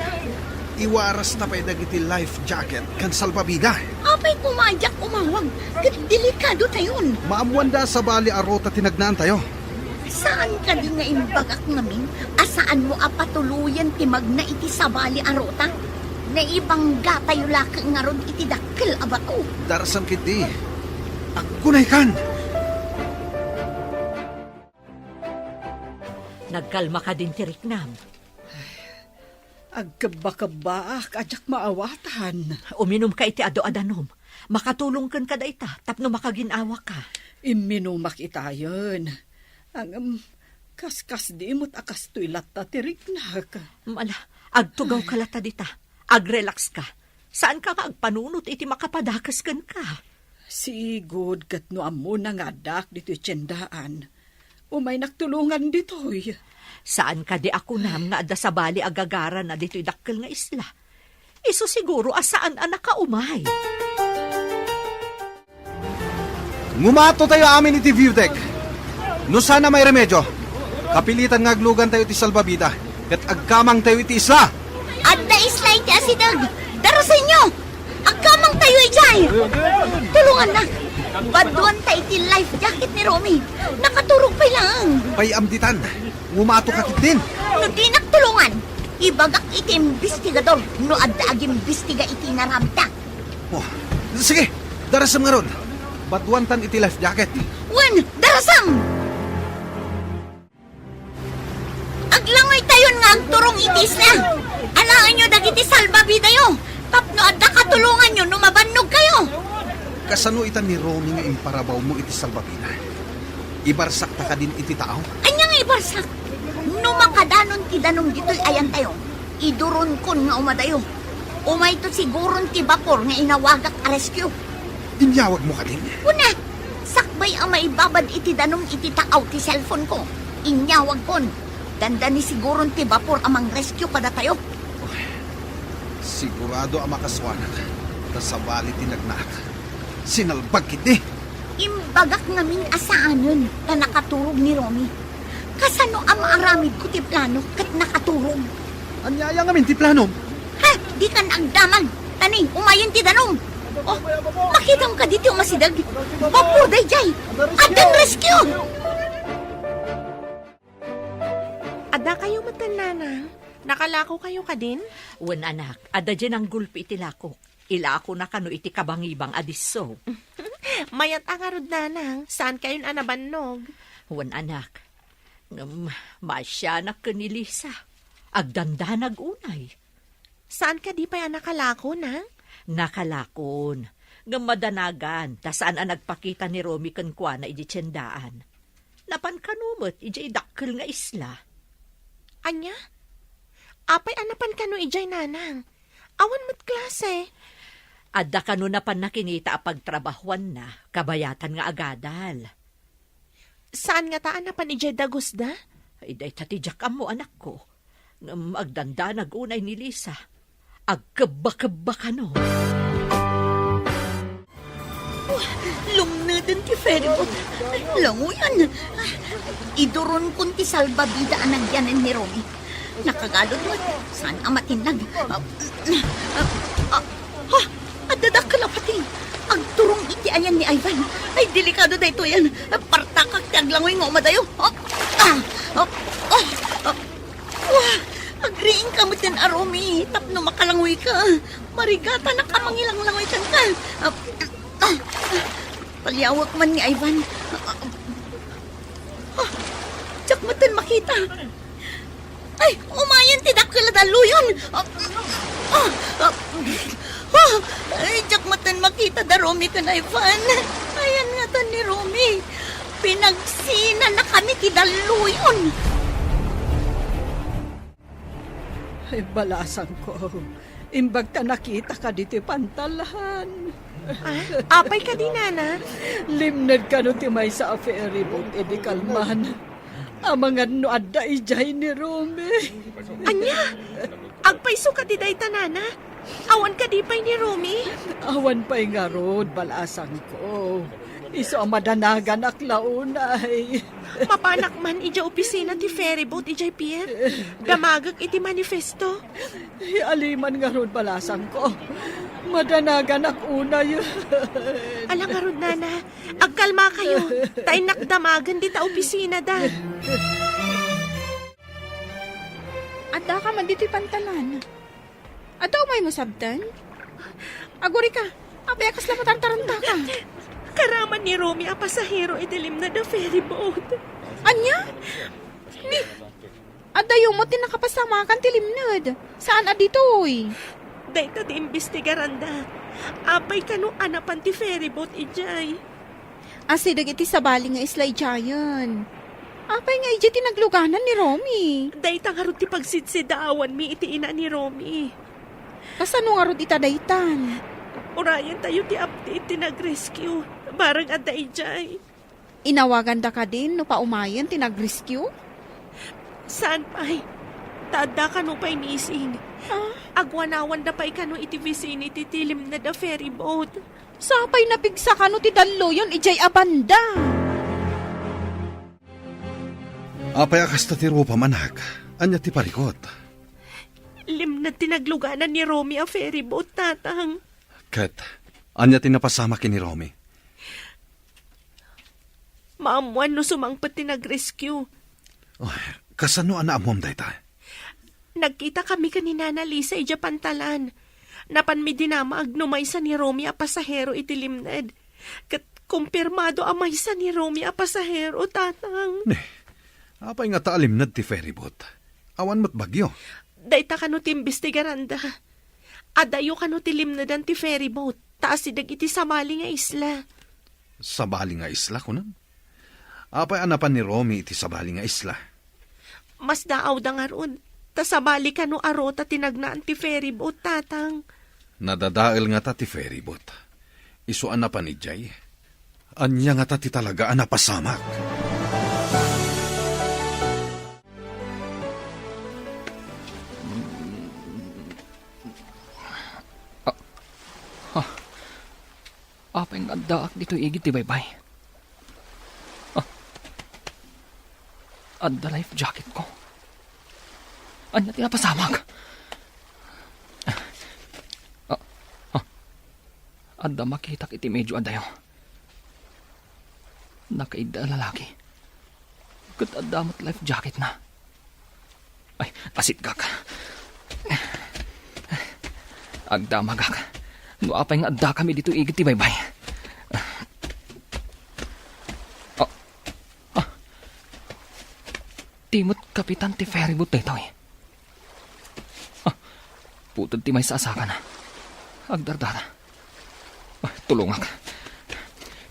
Iwarasta pay dagiti life jacket ken salbabida. Apay koma a diak umawag? Ket delikadotayon. Maammoanda a sabali a ruta ti nagnaantayo. Saan kadi nga imbagak ngamin a saanmo a patuloyen ti magna iti sabali a ruta? Naibanggatayo laeng ngarud iti dakkel a bato. Darasam ketdi. Aggunaykan! Nagkalma kadin ti riknam? Agkebba-kebbaak a diak maawatan. Uminumka iti adu a danum. Makatulong kenka dayta tapno makagin-awaka. Imminumak itayen. Ngem, kaskasdi met a kastoy latta ti riknak. Ala, agtugawka latta dita. Agrelaxka. Saanka nga agpanunot iti makapadakes kenka. Sigud ket no ammona nga addaak ditoy tiendaan, umaynak tulongan ditoy. Saan kadi a kunam nga adda sabali a gagarana ditoy dakkel nga isla? Isu siguro a saan a nakaumay. Ngumatotayo amin iti view deck. No saan a mairemedio, kapilitan nga aglugantayo iti salbabida ket agkamangtayo iti isla. Adda isla iti asideg. Darasenyo! Agkamangtayo idiay! Tulongannak! Baduanta iti life jacket ni Romy. Nakaturog pay laeng. Pay-am ditan. Ngumatoka ketdin. No dinak tulongan, ibagak iti imbestigador no adda agimbestiga iti inaramidta. Oh, sige, darasem ngarud. Baduantan iti life jacket. Wen, darasem! Aglangoytayon nga agturong iti isla. Alaenyo dagiti salbabidayo tapno adda katulonganyo no mabannogkayo. Kasano ita ni Romy nga imparawawmo iti salbabida? Ibarsakta kadin iti taaw? Ania nga ibarsak? No makadanon ti danum ditoy ayantayo, iduronkon nga umadayo. Umayto siguron ti bapor nga inawagak a rescue. Inyawagmo kadin? Kuna, sakbay a maibabad iti danum iti taaw ti cellphone-ko, inyawagkon. Dandani siguron ti bapor a mangrescue kadatayo. Sigurado a makasuanak, ta sabali ti nagnaak. Sinalbag ketdi. Imbagak ngamin a saanen ta nakaturog ni Romy. Kasano a maaramidko ti plano ket nakaturog? Ania aya ngamin ti planom? Ha? Dikan agdamag! Tani, umayen ti danum! Oh, makitam kadi ti umasideg? Bapor daydiay! Addan rescue! Addakayo metten, Nanang? Nakalakokayo kadin? Wen, anak, adda diay nanggulpi iti lakok. Ilakona kano iti kabangibang a disso. Mayat a ngarud, Nanang, saankayon a nabannog. Wen, anak. Ngem maasianak ken ni Lisa. Agdandanag unay. Saan kadi pay a nakalako, Nang? Nakalakon. Ngem madanagan, ta saan a nagpakita ni Romy kenkuana idiay tiendaan. Napan kano met idiay dakkel nga isla. Ania? Apay a napan kano idiay, Nanang? Awan met klase. Adda kano napan nakinita a pagtrabahuanna, kabayatan nga agadal. Saan ngata a napan idiay dagusda? Ay, dayta ti diak ammo, anakko. Ngem agdandanag unay ni Lisa. Agkebba-kebba kano. Oh, lumneden ti ferryboat. Languyan. Iduronkon ti salbabida a nagyanen ni Romy. Nakagalud met. Saan a matinlag. Ah, ah, ah, ah, adda dakkel a pati. Agturong iti ayan ni Ivan. Ay, delikado daytoyen. Partakak ti aglangoy nga umadayo. Ah, ah, ah, ah, ah. Wah! Agriingka metten a Romy tapno makalanguyka. Marigatanak a mangilanglangoy kenka. Ah, ah, ah. Paliawek man ni Ivan. Ah, ah, ah. Diak metten makita. Ay, umayen ti dakkel a dalluyon. Ah, ah, ah, ah. Ay, diak metten makita da Romy ken Ivan. Ayan ngata ni Romy. Pinagsinanakami ti dalluyon. Ay, balasangko, imbag ta nakitaka ditoy pantalan. Ah, apay kadi, Nana? Limned kano ti maysa a ferryboat idi kalman. Amangan no adda idiay ni Romy. Ania? Agpayso kadi dayta, Nana? Awan kadi pay ni Romy? Awan pay ngarud, balasangko. Isu a madanaganak la unay. Mapanak man idiay opisina ti ferryboat idiay pier. Damagek iti manifesto. Aliman ngarud, balasangko. Madanaganak unay. Ala ngarud, Nana. Agkalmakayo. Ta innak damagen dita opisinada. Addaka man ditoy pantalan. Adda umaymo sabten? Agurika, apay a kasla matartarantaka? Karaman ni Romy a pasahero iti limned a ferryboat. Ania? Ni, addayo met ti nakapasamakan ti limned. Saan a ditoy? Dayta ti imbestigaranda. Apay kano a napan ti ferryboat idiay? Asideg iti sabali nga isla idiayen. Apay nga idiay ti nagluganan ni Romy? Dayta ngarud ti pagsidsidaawanmi iti ina ni Romy. Kasano ngarud ita daytan? Urayentayo ti update ti nag-rescue. Bareng adda idiay. Inawaganda kadin no paumayen ti nag-rescue? Saan pay? Ta adda kano pay missing. Ah? Agwanawanda pay kano iti vicinity ti limned a ferryboat. Sapay napigsa kano ti dalluyon idiay a banda. Apay a kasta ti rupam, anak? Ania ti parikut? Limned ti nagluganan ni Romy a ferryboat, Tatang. Ket ania ti napasamak ken ni Romy? Maammoan no sumangpet ti nag-rescue. Ay, kasano a naammom dayta? Nagkitakami ken ni Nana Lisa idiay pantalan. Napanmi dinamag no maysa ni Romy a pasahero iti limned. Ket kumpirmado a maysa ni Romy a pasahero, Tatang. Ne, apay ngata a limned ti ferryboat? Awan met bagyo. Dayta kano ti imbestigaranda. Adayo kano ti limnedan ti ferryboat, ta asideg iti sabali nga isla. Sabali nga isla, kunam? Apay a napan ni Romy iti sabali nga isla? Masdaawda ngarud, ta sabali kano a ruta ti nagnaan ti ferryboat, Tatang. Nadadael ngata ti ferryboat. Isu a napan idiay. Ania ngata ti talaga a napasamak? Ah, ah. Apay nga addaak ditoy igid ti baybay? Ah. Adda life jacket ko. Ania ti napasamak? Ah, ah. Adda makitak iti medyo adayo. Nakaidda a lalaki. Ket adda met life jacket na. Ay, asidgak. Agdamagak. No apay nga addakami ditoy igid ti baybay. Ah, ah, Ti met kapitan ti ferryboat daytoy. Ah, puted ti maysa a sakana. Agdardara. Ah, tulongak.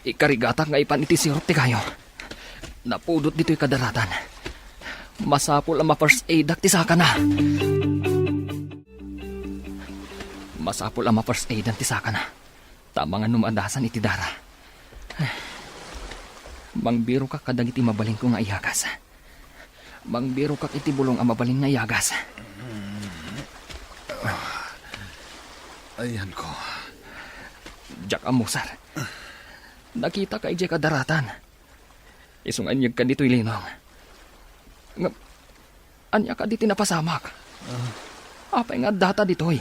Ikarigatak nga ipan iti sirop ti kayo. Napudot ditoy kadaratan. Masapul a ma-first aidak ti sakana. Masapul a ma-first aidan ti sakana. Ta amangan no maadasan iti dara. Mangbirokak kadagiti mabalinko nga iyagas. Mangbirokak iti bulong a mabalin nga iyagas. Ayanko. Diak ammo, sir. Nakitaka idiay kadaratan. Isu nga inyegka ditoy linong. Ngem, ania kadi ti napasamak? Apay nga addata ditoy?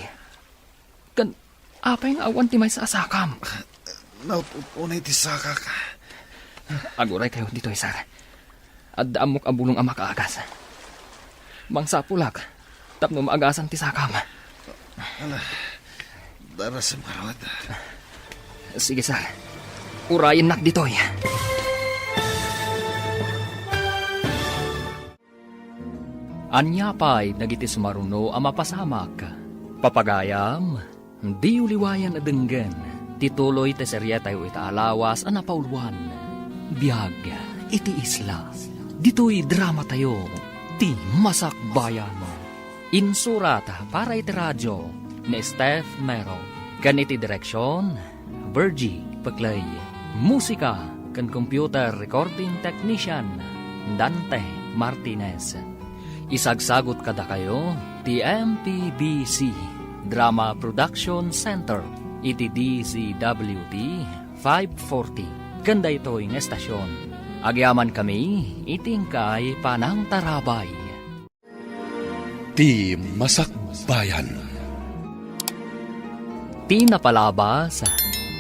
Ken apay nga awan ti maysa a sakam? Naut-ut unay ti sakak. Aguray kayo ditoy, sir. Adda ammok a bulong a makaagas. Mangsapulak tapno maagasan ti sakam. Ala, darasem ngarud. Sige, sir. Urayennak ditoy. Ania pay dagiti sumaruno a mapasamak? Papagayam, diyo liwayan a denggen ti tuloy ti serietayo ita a lawas a napauluan, Biag iti Isla. Ditoy dramatayo, Ti Masakbayan. Insurat para iti radio ni Steph Mero. Ken iti direksion, Virgie Peclay. Musika ken computer recording technician, Dante Martinez. Isagsagut kadakayo ti M P B C Drama Production Center iti D Z W T five forty. Ken daytoy nga estasion, agyamankami iti inkay panangtarabay. Ti Masakbayan. Ti napalabas,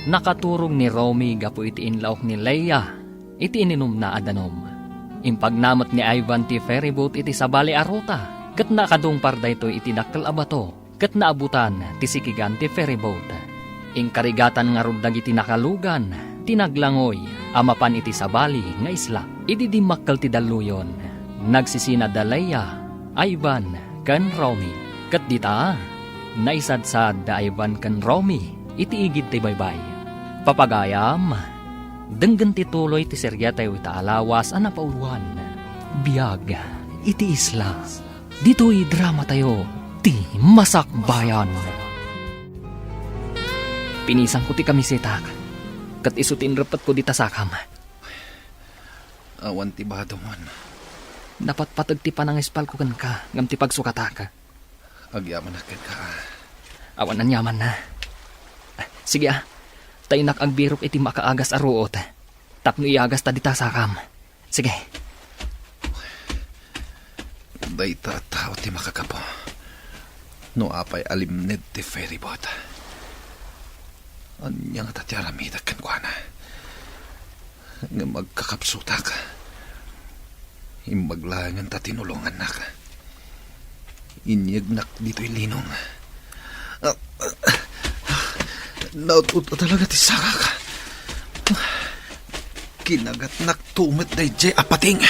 nakaturog ni Romy gapu iti inlaok ni Leia iti ininumna a danum. Impagnana met ni Ivan ti ferryboat iti sabali a ruta, ket nakadungpar daytoy iti dakkel a bato, ket naabutan ti sikigan ti ferryboat. Inkarigatan ngarud dagiti nakalugan ti naglangoy a mapan iti sabali nga isla. Idi dimmakkel ti dalluyon, nagsisina da Leia, Ivan, ken Romy. Ket dita, naisadsad da Ivan ken Romy iti igid ti baybay. Papagayam, denggen ti tuloy ti serietayo ita a lawas a napauluan, Biag iti Isla. Ditoy dramatayo, Ti Masakbayan. Pinisanko ti kamisetak, ket isu ti inrepetko dita sakam. Awan ti bademon. Napatpateg ti panangispalko kenka ngem ti pagsukatak. Agyamanak kenka. Awan aniamanna. Sige a, ta innak agbirok iti makaagas a ruot tapno iyagasta dita sakam. Sige. Dayta a tao ti makagapu. No apay a limned ti ferryboat, ania ngata ti aramidek kenkuana? Ngem agkakapsutak. Imbag laengen ta tinulongannak. Inyegnak ditoy linong. Naut-ot talaga ti sakak. Kinagatnak tumet daydiay a pating.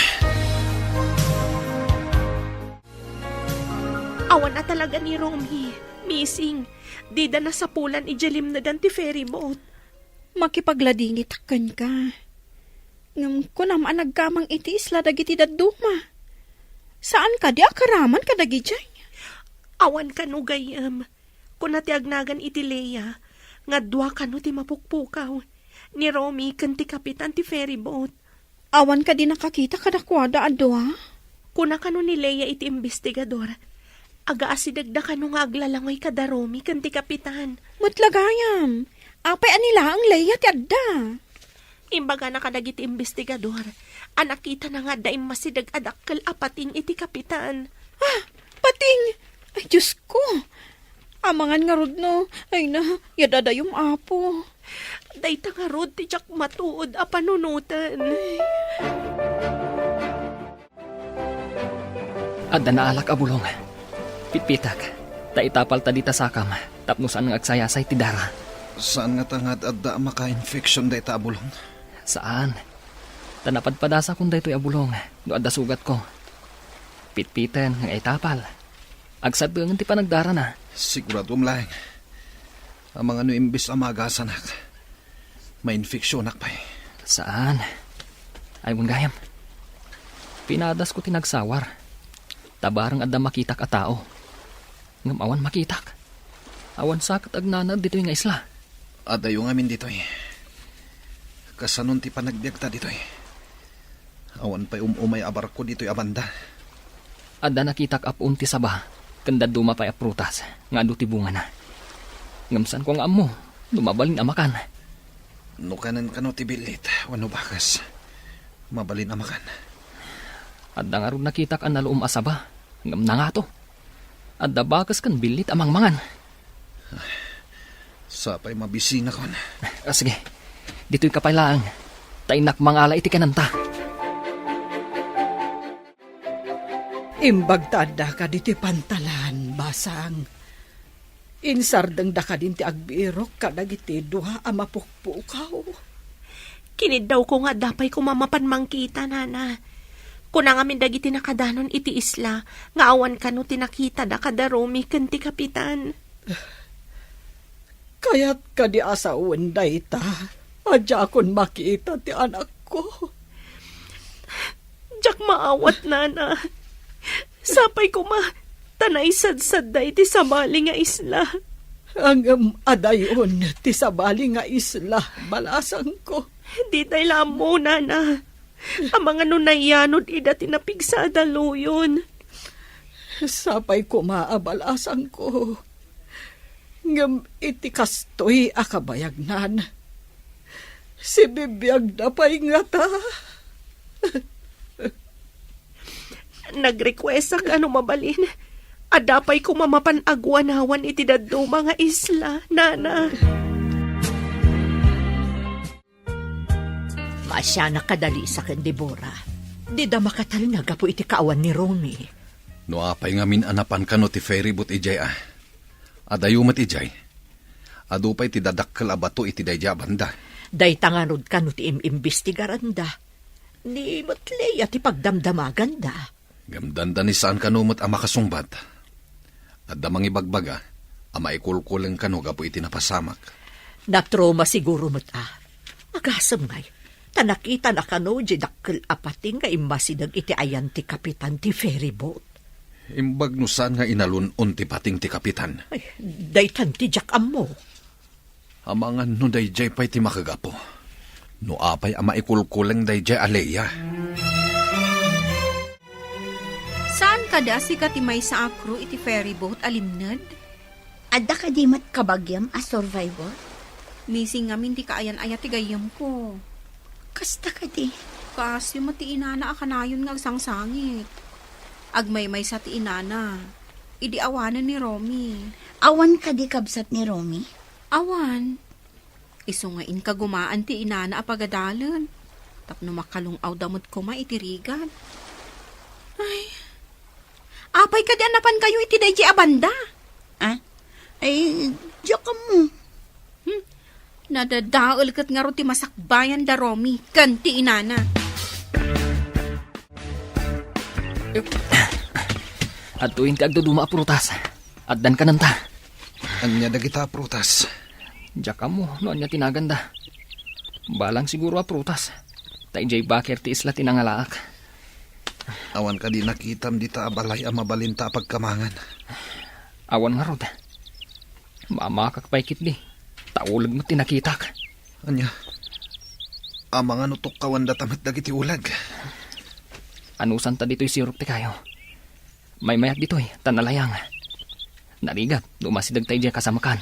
Awan a talaga ni Romy. Missing. Dida nasapulan idiay limnegan ti ferryboat. Makipagladingitak kenka. Ngem kunam a naggamang iti isla dagiti dadduma. Saan kadi a karaman kadagidiay? Awan kano gayyem. Kuna ti agnagan iti Leia nga dua kano ti mapukpukaw, ni Romy ken ti kapitan ti ferryboat. Awan kadi nakakita kadakuada a dua? Kuna kano ni Leia iti imbestigador, agaasidegda kano nga aglalangoy kada Romy ken ti kapitan. Met la gayam, apay a ni laeng Leia ti adda? Imbagana kadagiti imbestigador a nakitana nga adda immasideg a dakkel a pating iti kapitan. Ah, pating! Ay, Diosko! Amangan ngarud no, ay na, yadadayom, Apo. Dayta ngarud ti diak matuod a panunoten. Adda naalak a bulong. Pitpitek, ta itapalta dita sakam tapno saan nga agsayasay ti dara. Saan ngata nga ad-adda a maka-infection dayta a bulong? Saan. Ta napadpadasakon daytoy a bulong no adda sugatko. Pitpiten nga itapal. Agsaddengen ti panagdarana. Siguraduem laeng. Amangan no imbes a maagasanak, mainfeksionak pay. Saan. Ay, wen gayam. Pinadasko ti nagsawar. Ta bareng adda makitak a tao. Ngem awan makitak. Awan sa ket agnanaed ditoy nga isla. Adayo ngamin ditoy. Kasanon ti panagbiagta ditoy? Awan pay um-umay a barko ditoy a banda. Adda nakitak a puon ti saba, ken dadduma pay a prutas nga adu ti bungana. Ngem saanko nga ammo no mabalin a makan. No kanen kano ti billit wenno bakes, mabalin a makan. Adda ngarud nakitak a naluom a saba, ngem nangato. Adda bakes ken billit a mangmangan. Sapay mabisinakon. Ah, sige. Ditoyka pay laeng. Ta innak mangala iti kanenta. Imbag ta addaka ditoy pantalan, Basang. Insardengda kadin ti agbirok kadagiti dua a mapukpukaw. Kiniddawko nga adda pay koma mapan mangkita, Nana. Kuna ngamin dagiti nakadanon iti isla nga awan kano ti nakitada kada Romy ken ti kapitan. Kayat kadi a sawen dayta a diakon makita ti anakko? Diak maawat, Nana. Sapay koma ta naisadsadda iti sabali nga isla. Ngem adayon ti sabali nga isla, balasangko. Ditay la ammo, Nana. Amangan no nayanod ida ti napigsa a daluyon. Sapay koma a balasangko. Ngem iti kastoy a kabayagnan, sibibiagda pay ngata. Nagrequestak a no mabalin, adda pay koma mapan aguanawan iti dadduma nga isla, Nana. Maasianak a Dalisa ken Debora. Dida makatalna gapu iti kaawan ni Romy. No apay ngamin a napan kano ti ferry boat idiay a? Adayo met idiay. Adu pay ti dadakkel a bato iti daydiay a banda. Dayta ngarud kano ti im-imbestigaranda. Ni met Lea ti pagdamdamaganda. Ngem dandani saan kano met a makasungbat. Adda mangibagbaga a maikulkuleng kano gapu iti napasamak. Natrauma siguro met a. Agasem ngay, ta nakitana kano diay dakkel a pating nga immasideg iti ayan ti kapitan ti ferry boat. Imbag no saan nga inalun-on ti pating ti kapitan. Ay, daytan ti diak ammo. Amangan no daydiay pay ti makagapu. No apay a maikulkuleng daydiay a Lea. Saan kadi a sika ti maysa a crew iti ferry boat a limned? Adda kadi met kabagiam a survivor? Missing ngamin ti kaayan-ayat ti gayyemko. Kasta kadi? Kaasyo met ti inana a kanayon nga agsangsangit. Agmaymaysa ti inana. Idi awanen ni Romy. Awan kadi kabsat ni Romy? Awan. Isu nga inkagumaan ti inana a pagadalen tapno makalung-awda met koma iti rigat. Ay, apay kadi a napankayo iti daydiay a banda? Ah? Ay, diak ammo. Hmm. Nadadael ket ngarud ti masakbayan da Romy ken ti inana. Adtoyen ti agduduma a prutas. Addan kanenta. Ania dagita a prutas? Diak ammo no ania ti naganda. Balang siguro a prutas. Ta idiay baker ti isla ti nangalaak. Awan kadi nakitam dita a balay a mabalinta a pagkamangan? Awan ngarud. Mamakak pay ketdi. Ta uleg met ti nakitak. Ania? Amangan no tukkawandata met dagiti uleg? Anusanta ditoy sirok ti kayo. Maymayat ditoy, ta nalayang. Narigat, no masideg ta idiay kasamakan.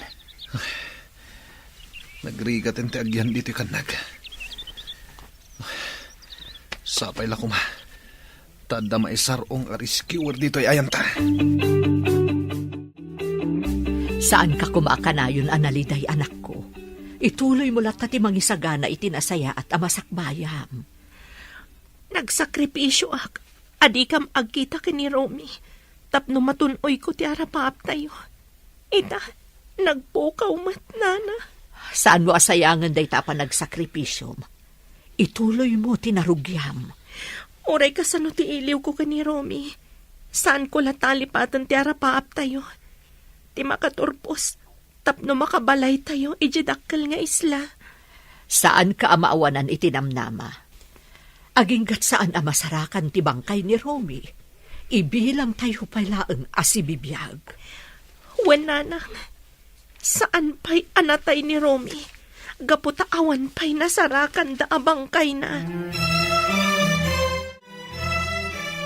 Nagrigaten ti agyan ditoy kannag. Sapay la koma. Ta adda maisar-ong a rescuer ditoy ayanta. Saanka koma a kanayon a naliday, anakko. Ituloymo latta ti mangisagana iti nasayaat a masakbayam. Nagsakripisioak a dikam agkita ken ni Romy tapno matun-oyko ti arapaaptayo. Ita, nagpukaw met, Nana. Saanmo a sayangen dayta a panagsakripisom? Ituloymo ti narugiam. Uray kasano ti iliwko ken ni Romy, Saanko la talipaten ti arapaaptayo, ti makaturpos tapno makabalaytayo idiay dakkel nga isla. Saanka a maawanan iti namnama. Aginggat saan a masarakan ti bangkay ni Romy. Ibilangtayo pay laeng a sibibiag. Wen, nanang, saan pay a natay ni Romy, gapu ta awan pay nasarakanda a bangkayna.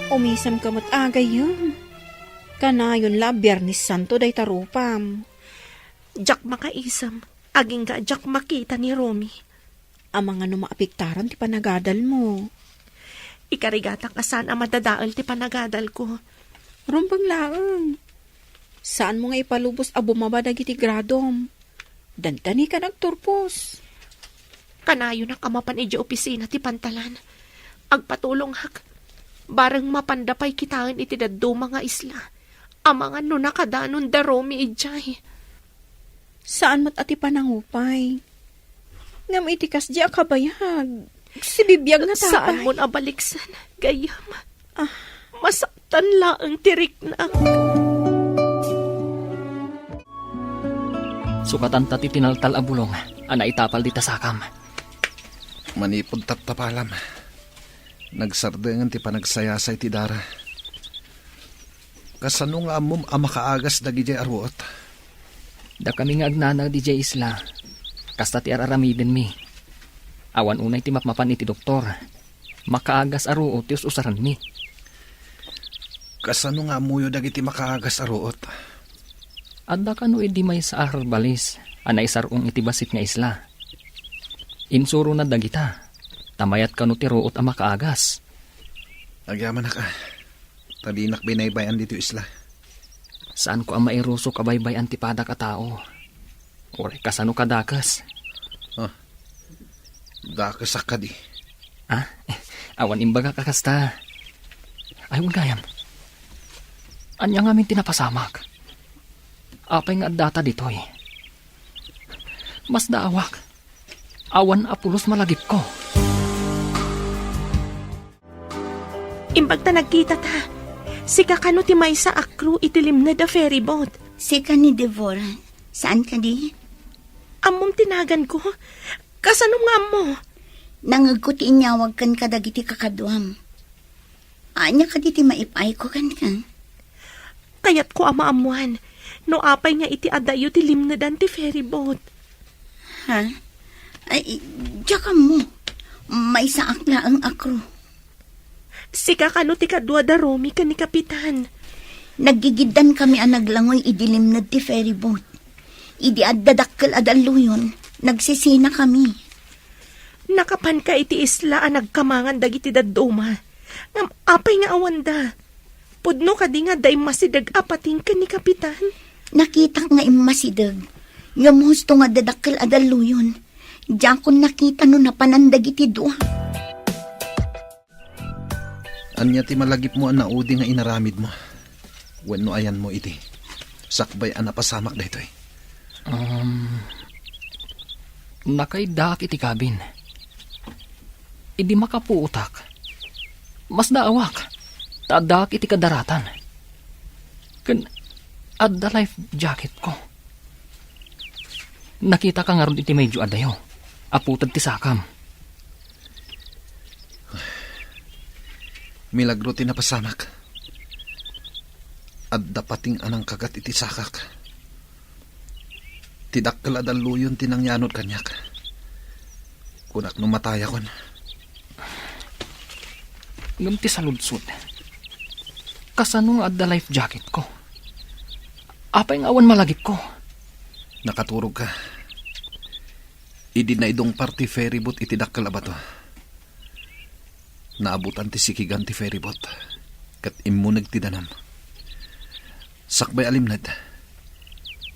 Umisemka met a gayyem. Kanayon la a Biernes Santo dayta rupam. Diak makaisem, agingga a diak makita ni Romy. Amangan no maapektaran ti panagadalmo. Ikarigatak a saan a madadael ti panagadalko. Rumbeng laeng. Saanmo nga ipalubos a bumaba dagiti gradom. Dandani ka nagturpos. Kanayonak a mapan idiay opisina ti pantalan. Agpatulongak. Bareng mapanda pay kitaen iti dadduma nga isla. Amangan no nakadanon da Romy idiay. Saan met a ti panangupay. Ngem iti kasdi a kabayag, sibibiag nga tapay. Saanmon a baliksen, gayyem. Ah. Masaktan laeng ti riknak. Sukatanta ti tinaltal a bulong a naitapal dita sakam. Manipud taptapalam, nagsardengen ti panagsayasay ti dara. Kasano nga ammom a makaagas dagidiay a ruot? Dakami nga agnanaed idiay isla, kasta ti ar-aramidenmi. Awan unay ti mapmapan iti doktor. Makaagas a ruot ti us-usarenmi. Kasano nga ammoyo dagiti makaagas a ruot? Adda kano idi maysa a herbalis a naisar-ong iti bassit nga isla. Insurona dagita, ta mayat kano ti ruot a makaagas. Agyamanak a, ta dinak binaybay-an ditoy isla. Saanko a mairusok a baybay-an ti padak a tao. Uray kasano kadakes? Ah, dakesak kadi. Ah, awan imbagak a kasta. Ay, wen gayam. Ania ngamin ti napasamak? Apay nga addata ditoy? Masdaawak. Awan a pulos malagipko. Imbag ta nagkitata, sika kano ti maysa a crew iti limned a ferryboat? Sika ni Devora. Saan kadi? Ammom ti naganko? Kasano nga ammo? Nangegko ti inyawag kenka dagiti kakaduam. Ania kadi ti maip-ayko kenka? Kayatko a maammoan no apay nga iti adayo ti limnedan ti ferryboat. Ha? Ay, diak ammo. Maysaak laeng a crew. Sika kano ti kadua da Romy ken ni Kapitan? Naggigiddankami a naglangoy idi limned ti ferryboat. Idi adda dakkel a dalluyon, nagsisinakami. Nakapanka iti isla a nagkamangan dagiti dadduma. Ngem apay nga awanda? Pudno kadi nga adda immasideg a pating ken ni Kapitan? Nakitak nga immasideg. Ngem husto nga adda dakkel a dalluyon. Diakon nakita no napanan dagiti dua. Ania ti malagipmo a naudi nga inaramidmo? Wenno ayanmo iti sakbay a napasamak daytoy? Um, nakaiddaak iti kabin. Idi makapuotak, masdaawak, ta addaak iti kadaratan. Ken adda life jacketko. Nakitaka ngarud iti medyo adayo, a puted ti sakam. Milagro ti napasamak. Adda pating a nangkagat iti sakak. Ti dakkel a dalluyon ti nangyanod kaniak. Kunak no matayakon. Ngem ti saludsod, kasano nga adda life jacketko? Apay nga awan malagipko? Nakaturogka. Idi naidungpar ti ferryboat iti dakkel a bato, naabutan ti sikigan ti ferryboat, ket immuneg ti danum. Sakbay a limned,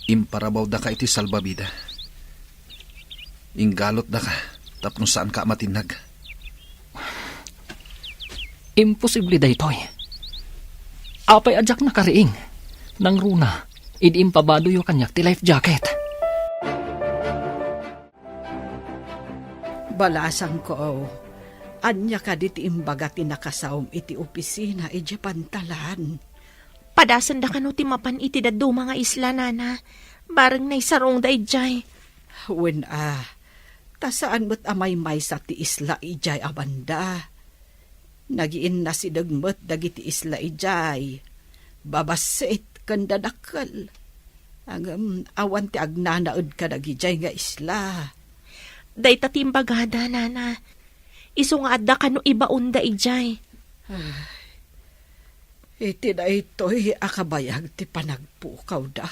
imparabawdaka iti salbabida. Inggalutdaka tapno saanka a matinnag. Imposible daytoy. Apay a diak nakariing? Nangruna, idi impabadoyo kaniak ti life jacket. Balasangko, ania kadi ti imbaga ti nakasaom iti opisina idiay pantalan? Adasenda kano ti mapan iti dadduma nga isla, nana. Bareng naisarungda idiay. Wen a, ta saan met a maymaysa ti isla idiay a banda. Nagiinnasideg met dagiti isla idiay, babassit ken dadakkel. Ngem awan ti agnanaed kadagidiay nga isla. Dayta ti imbagada, nana. Isu nga adda kano ibaonda idiay. Ay, iti daytoy a kabayag ti panagpukawda,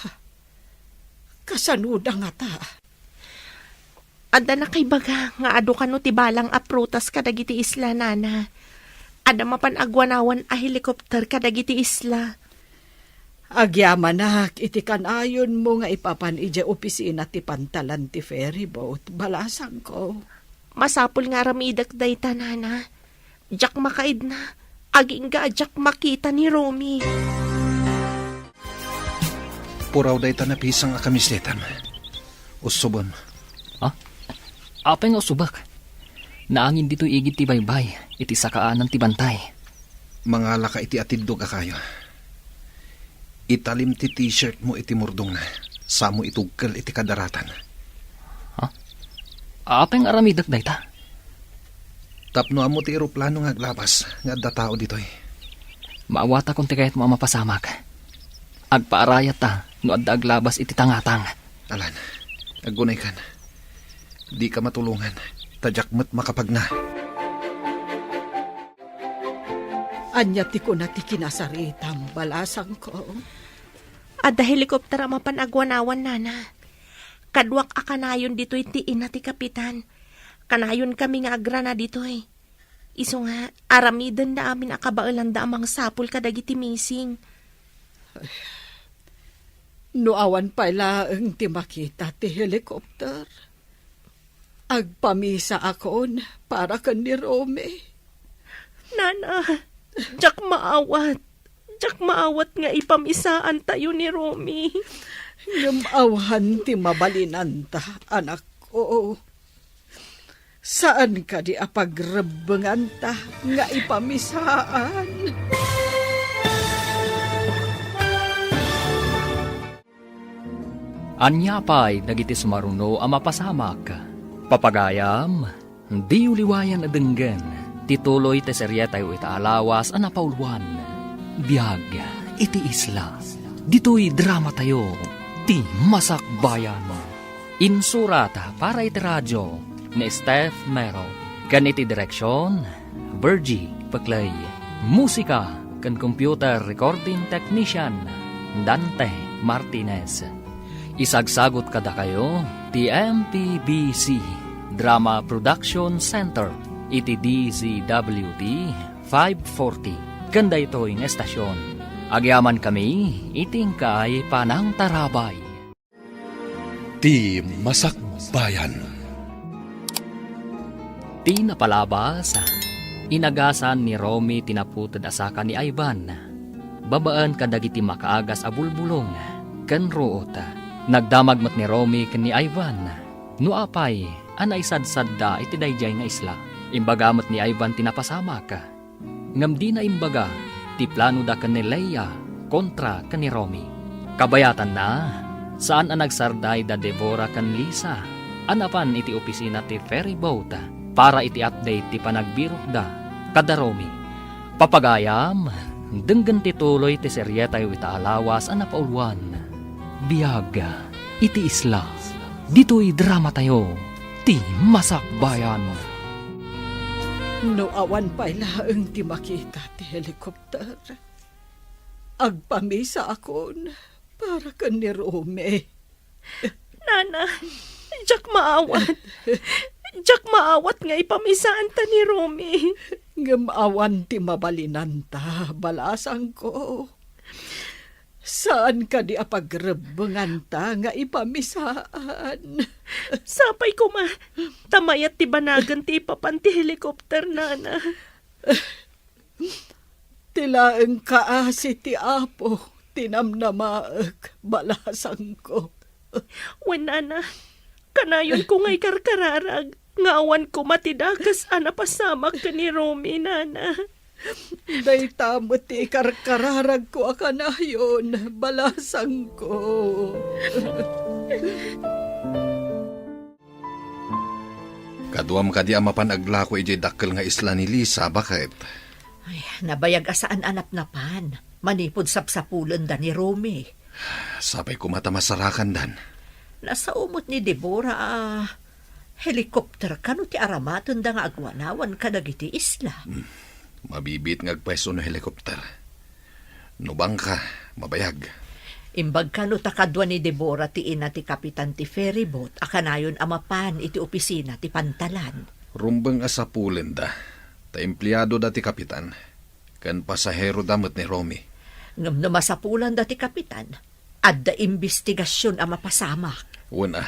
kasanoda ngata? Adda nakaibaga nga adu kano ti balang a prutas kadagiti isla, nana. Adda mapan agwanawan a helikopter kadagiti isla. Agyamanak iti kanayonmo nga ipapan idiay opisina ti pantalan ti ferryboat, balasangko. Masapul nga aramidek dayta, nana. Diak makaidna, agingga a diak makita ni Romy. Puraw dayta napisang a kamisetam. Usubem. Ha? Apay nga usubak? Naangin ditoy igid ti baybay, iti sakaanan ti bantay. Mangalaka iti atiddog a kayo. Italim ti t-shirt mo iti murdongna. Samo itugkel iti kadaratan. Ha? Apay nga aramidek dayta? Tapno ammo ti eroplano nga aglabas nga adda tao ditoy. Maawatakon ti kayatmo a mapasamak. Agpaarayatta no adda aglabas iti tangatang. Alan, agunaykan. Dika matulongan, ta diak met makapagna. Ania ti kuna ti kinasaritam, balasangko? Adda helikopter a mapan agwanawan, nana. Kaduak a kanayon ditoy ti ina ti kapitan. Kanayonkami nga agrana ditoy. Isu nga, aramidenda amin a kabaelanda a mangsapul kadagiti missing. No awan pay laeng ti makita ti helikopter, agpamisaakon para ken ni Romy. Nana, diak maawat. Diak maawat nga ipamisaantayo ni Romy. Ngem awan ti mabalinanta, anakko. Saan kadi a pagrebbenganta nga ipamisaan? Ania pay dagiti sumaruno a mapasamak? Papagayam, diyo liwayan a denggen ti tuloy ti serietayo ita a lawas a napauluan, Biag iti Isla. Ditoy dramatayo, ti Masakbayan. Insurat para iti radio ni Steph Mero, ken iti direksion, Virgie Peclay. Musika ken computer recording technician, Dante Martinez. Isagsagut kadakayo ti M P B C Drama Production Center iti D Z W T five forty ken daytoy nga estasion. Agyamankami iti inkay panangtarabay. Ti Masakbayan. Ti napalabas, inagasan ni Romy ti naputed a saka ni Ivan, babaen kadagiti makaagas a bulbulong ken ruot. Nagdamag met ni Romy ken ni Ivan no apay a naisadsadda iti daydiay nga isla. Imbaga met ni Ivan ti napasamak. Ngem dina imbaga ti planoda ken ni Leia kontra ken ni Romy. Kabayatanna, saan a nagsardayda Deborah ken Lisa a napan iti opisina ti ferry boat para iti update ti panagbirokda kada Romy. Papagayam, denggen ti tuloy ti serietayo ita a lawas a napauluan, Biag iti Isla. Ditoy dramatayo, ti Masakbayan. No awan pay laeng ti makita ti helikopter, agpamisaakon para ken ni Romy. Nana, diak maawat. Diak maawat nga ipamisaanta ni Romy. Ngem awan ti mabalinanta, balasangko. Saan kadi a pagrebbenganta nga ipamisaan? Sapay koma, ta mayat ti banagen ti ipapan ti helikopter, nana. Ti laeng kaasi ti Apo ti namnamaek, balasangko. Wen, nana, kanayonko nga ikarkararag nga awan koma ti dakes a napasamak ken ni Romy, nana. Dayta met ti ikarkararagko a kanayon, balasangko. Kaduam kadi a mapan aglako idiay dakkel nga isla ni Lisa, baket? Ay, nabayag a saan a napnapan. Manipud sapsapulenda ni Romy. Sapay koma ta masarakandan. Nasao met ni Deborah a helicopter kano ti aramatenda nga agwanawan kadagiti isla. Hmm. Mabibiit nga agpayso no helicopter. No bangka, mabayag. Imbag kano ta kadua ni Deborah ti ina ti kapitan ti ferryboat a kanayon a mapan iti opisina ti pantalan. Rumbeng a sapulenda, ta empleadoda ti kapitan, ken pasaheroda met ni Romy. Ngem no masapulanda ti kapitan, adda imbestigasion a mapasamak. Wen a,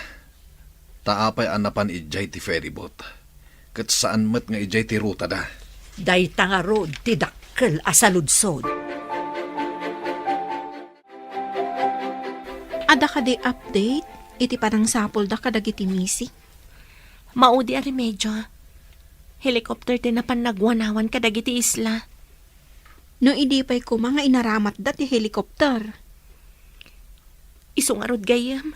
ta apay a napan idiay ti ferryboat, ket saan met nga idiay ti rutada? Dayta ngarud ti dakkel a saludsod. Adda kadi update iti panangsapulda kadagiti missing? Maudi a remedio. Helicopter ti napan nagwanawan kadagiti isla. No idi pay koma nga inaramatda ti helicopter? Isu ngarud gayyem.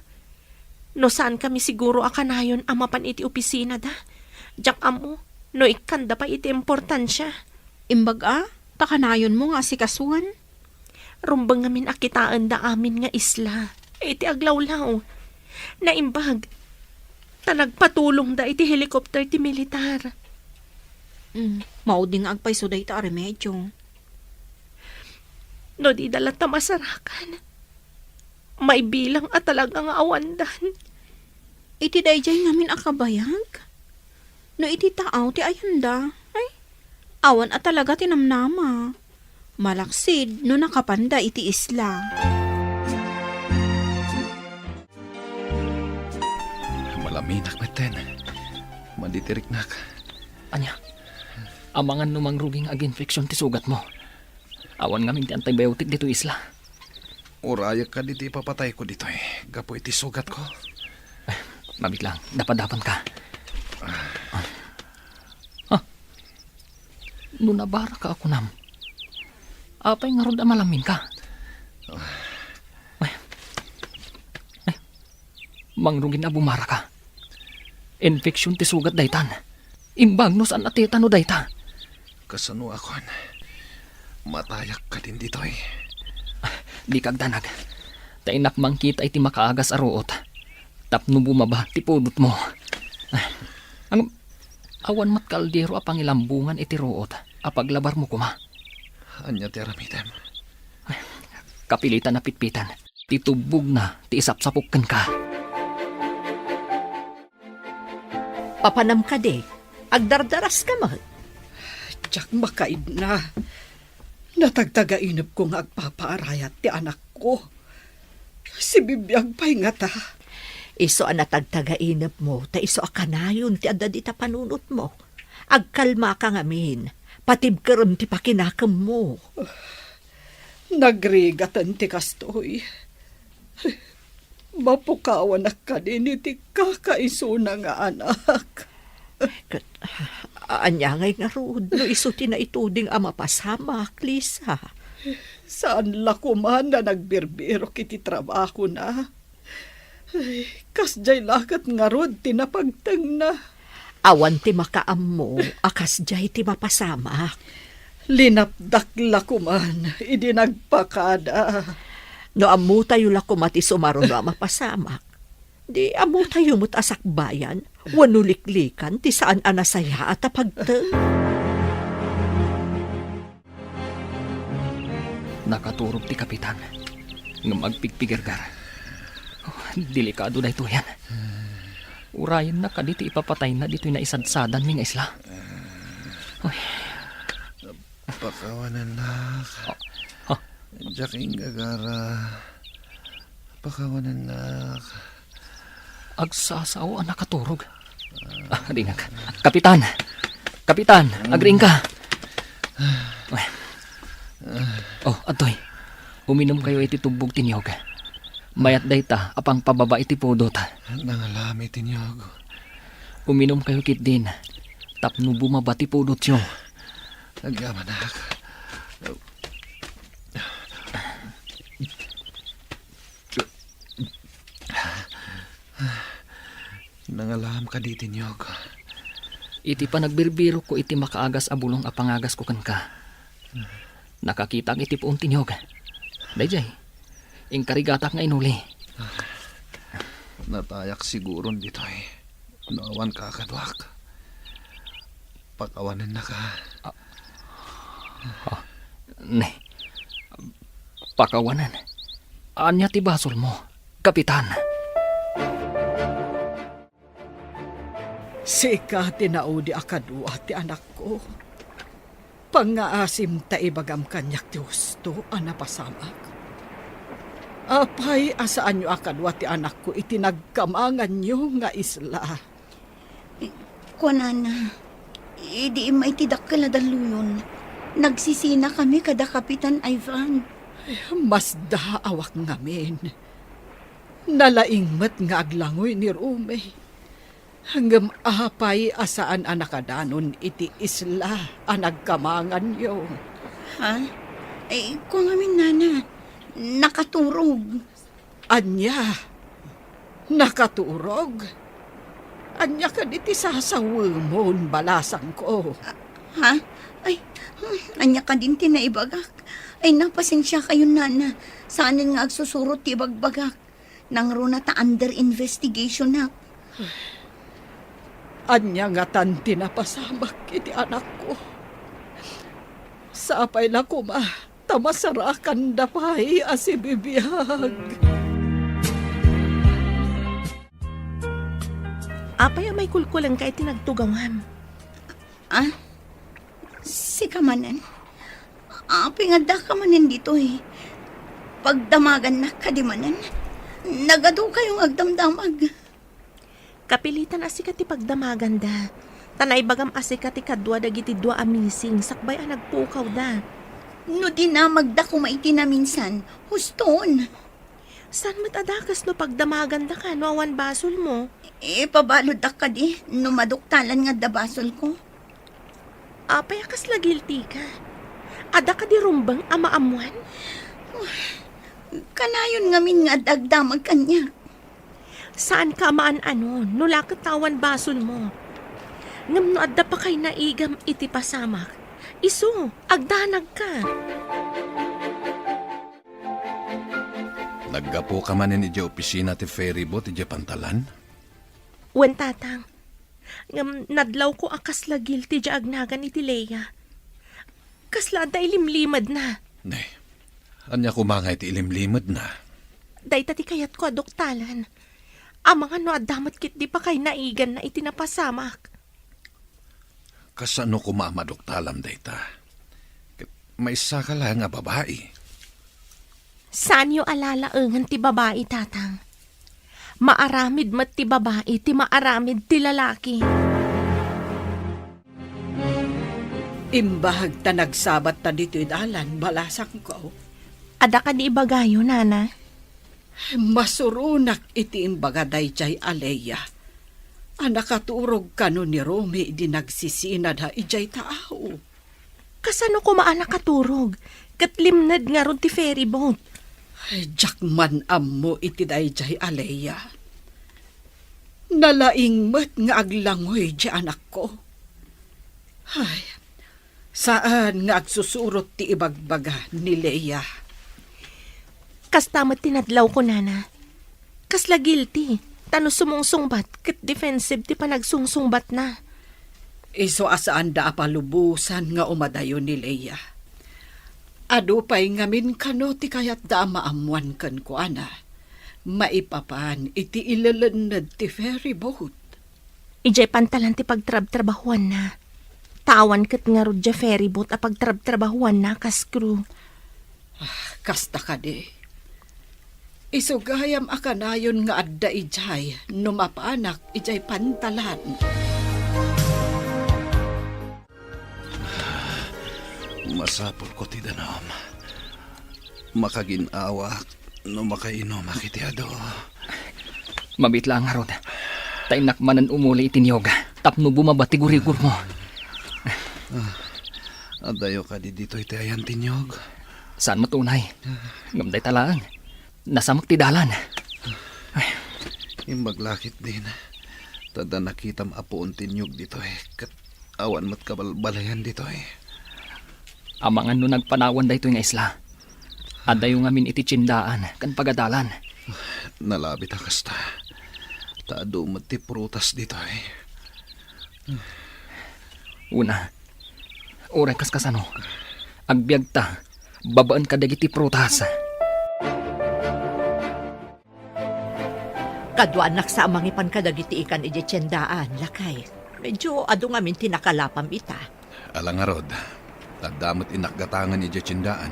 No saan kami siguro a kanayon a mapan iti opisinada, diak ammo no ikkanda pay iti importansia. Imbag a, ta kanayonmo nga asikasuan. Rumbeng ngamin a kitaenda amin nga isla iti aglawlaw. Naimbag, ta nagpatulongda iti helicopter ti militar. Mm, maudi nga agpayso dayta a remedio. No dida latta masarakan, maibilang a talaga nga awandan. Iti daydiay ngamin a kabayag? No iti taaw ti ayanda, ay, awan a talaga ti namnama. Malaksid no nakapanda iti isla. Malaminak metten. Maditiriknak. Ania? Amangan no mangruging aginfection ti sugatmo. Awan ngamin ti antibiotic ditoy isla. Urayek kadi ti ipapatayko ditoy gapu iti sugatko. Ay, mabitlang, dapadapan ka. Ah. Ah. No nabara ka a kunam, apay ngarud a malamin ka? Ay. Ay. Mangrugin a bumara ka. Infection ti sugat daytan. Imbag no saan a tetano dayta. Kasano a kuan? Matayak kadin ditoy. Dika agdanag. Ta innak mangkita iti makaagas a ruot tapno bumaba ti pudotmo. Ang awan met kaldero a pangilambongan iti ruot a paglabarmo koma. Ania ti aramidem? Kapilitan a pitpitan ti tubbogna ti isapsapok kenka. Papanam kadi, agdardaraska met? Diak makaibna. Natagtagainepko nga agpapaarayat ti anakko. Sibibiag pay ngata. Isu a natagtagainepmo, ta isu a kanayon ti adda dita panunotmo. Agkalmaka ngamin, patibkerem ti pakinakemmo. Nagrigaten ti kastoy. Mapukawanak kadin iti kakaisuna nga anak. Ket, ania ngay ngarud no isu ti naituding a mapasamak, Lisa? Saan la koma a nagbirbirok iti trabahona. Ay, kasdiay la ket ngarud ti napagtengna. Awan ti makaammo a kasdiay ti mapasamak. Linapdak la koman idi nagpakada. No ammotayo la koma ti sumaruno a mapasamak, di ammotayo met a sakbayan wenno liklikan ti saan a nasayaat a pagteng. Nakaturog ti kapitan, ngem agpigpigerger. Oh, delikado daytoyen. Urayenna kadi ti ipapatayna ditoy naisadsadanmi nga isla. Oy. Pakawanennak. Ah, ah. Diak inggagara. Pakawanennak. Agsasao a nakaturog. Ah, ringak. Kapitan! Kapitan! Agriingka! Oh, adtoy. Uminumkayo iti tubbog ti niyog. Mayat dayta a pangpababa iti pudot. Nangalami ti niyog. Uminumkayo ketdin tapno bumaba ti pudotyo. Agyamanak. Nangalam kadi ti niyog? Iti panagbirbirokko iti makaagas a bulong a pangagasko kenka, nakakitak iti puon ti niyog. Daydiay, inkarigatak nga inuli. Natayak siguron ditoy no awan kakaduak. Pakawanennaka. Ah, ah, ne. Pakawanen. Ania ti basolmo, Kapitan? Sika ti naudi a kadua ti anakko. Pangngaasim ta ibagam kaniak ti husto a napasamak. Apay a saanyo a kadua ti anakko iti nagkamanganyo nga isla? Kuanana, idi immay ti dakkel a dalluyon, nagsisinakami kada Kapitan Ivan. Masdaawak ngamin. Nalaing met nga aglangoy ni Romy. Ngem apay a saan a nakadanon iti isla a nagkamanganyo? Ha? Ay, kua ngamin, nana, nakaturog. Ania? Nakaturog? Ania kadi ti sasawemon, balasangko? Ah, ha? Ay, hmm, ania kadin ti naibagak? Ay, napasensiakayon, nana. Saanen nga agsusurot ti ibagbagak. Nangruna ta under investigationak. Ania ngatan ti napasamak iti anakko? Sapay la koma ta masarakanda pay a sibibiag. Apay a maikulkulengka iti nagtugawam? Ah? Sika manen? Apay nga addaka manen ditoy? Pagdamagannak kadi manen? Nagadukayo nga agdamdamag. Kapilitan a sika ti pagdamaganda. Ta naibagam a sika ti kadua dagiti dua a missing sakbay a nagpukawda. No dinamagda koma iti naminsan, huston. Saan met a dakes no pagdamagandaka no awan basolmo? Ipabaluddak kadi no maduktalan nga adda basolko? Apay a kasla guilty ka? Adda kadi rumbeng a maammuan? Kanayon ngamin nga adda agdamag kaniak. Saanka a maan-anon no la ket ta awan basolmo. Ngem no adda pakainaigam iti pasamak, isu, agdanagka. Naggapuka manen idiay opisina ti ferryboat idiay pantalan? Wen, Tatang. Ngem nadlawko a kasla guilty diay agnagan iti Lea. Kasla adda ilimlimedna. Ne, ania koma nga iti ilimlimedna? Dayta ti kayatko a duktalan. Amangan no adda met ketdi pakainaiganna iti napasamak. Kasano koma a maduktalam dayta? Ket maysa ka laeng a babai. Saanyo a lalaengen ti babai, Tatang. Maaramid met ti babai ti maaramid ti lalaki. Imbag ta nagsabatta ditoy dalan, balasangko. Adda kadi ibagayo, Nana? Masuronak iti imbaga daydiay a Lea a nakaturog kano ni Romy idi nagsisinada idiay taaw. Kasano koma a nakaturog ket limned ngarud ti ferryboat? Ay, diak man ammo iti daydiay a Lea. Nalaing met nga aglangoy ti anakko. Ay, saan nga agsusurot ti ibagbaga ni Lea. Kasta met ti nadlawko, Nana. Kasla guilty, ta no sumungsungbat ket defensive ti panagsungsungbatna. Isu a saanda a palubosan nga umadayo ni Lea. Adu pay ngamin kano ti kayatda a maammoan kenkuana maipapan iti ilelenned ti ferryboat. Idiay pantalan ti pagtrabtrabahuanna. Ta awan ket ngarud diay ferryboat a pagtrabtrabahuanna kas crew. Ah, kasta kadi. Isu gayam a kanayon nga adda idiay no mapanak idiay pantalan. Masapulko ti danum. Makagin-awak no makainumak iti adu. Mabiit laeng ngarud. Ta innak manen umuli iti niyog tapno bumaba ti gurigurmo. Adayo kadi ditoy ti ayan ti niyog? Saan met unay. Ngem dayta laeng. Nasamek ti dalan. Ay. Imbag la ketdin. Ta adda nakitam a puon ti niyog ditoy, ket awan met kabalbaliwan ditoy. Amangan no nagpanawan daytoy nga isla. Adayo ngamin iti tiendaan ken pagadalan. Nalabit a kasta. Ta adu met ti prutas ditoy. Una, uray kaskasano, agbiagta babaen kadagiti prutas. Kaduanak sa a mangipan kadagiti ikan idiay tiendaan, lakay. Medyo adu ngamin ti nakalapam ita. Ala ngarud, adda met innak gatangen idiay tiendaan.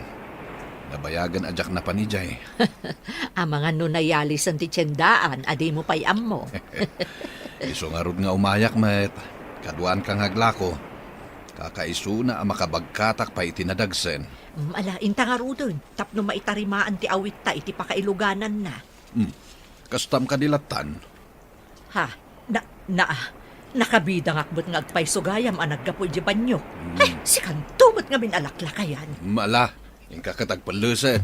Nabayagen a diak napan idiay. Amangan no nayalisen ti tiendaan a dimo pay ammo. Isu ngarud nga umayak met, kaduanka nga aglako. Kakaisuna a makabagkatak pay iti nadagsen. Mm, ala, inta ngaruden, tapno maitarimaan ti awitta iti pakailugananna. Hmm. Kastam kadi lattan? Ha? Na, na, nakabidangak met nga agpayso gayam a naggapu idiay banio. Hmm. Ay, sikanto met ngamin a laklakayan. Mala, inka ket agpellesen.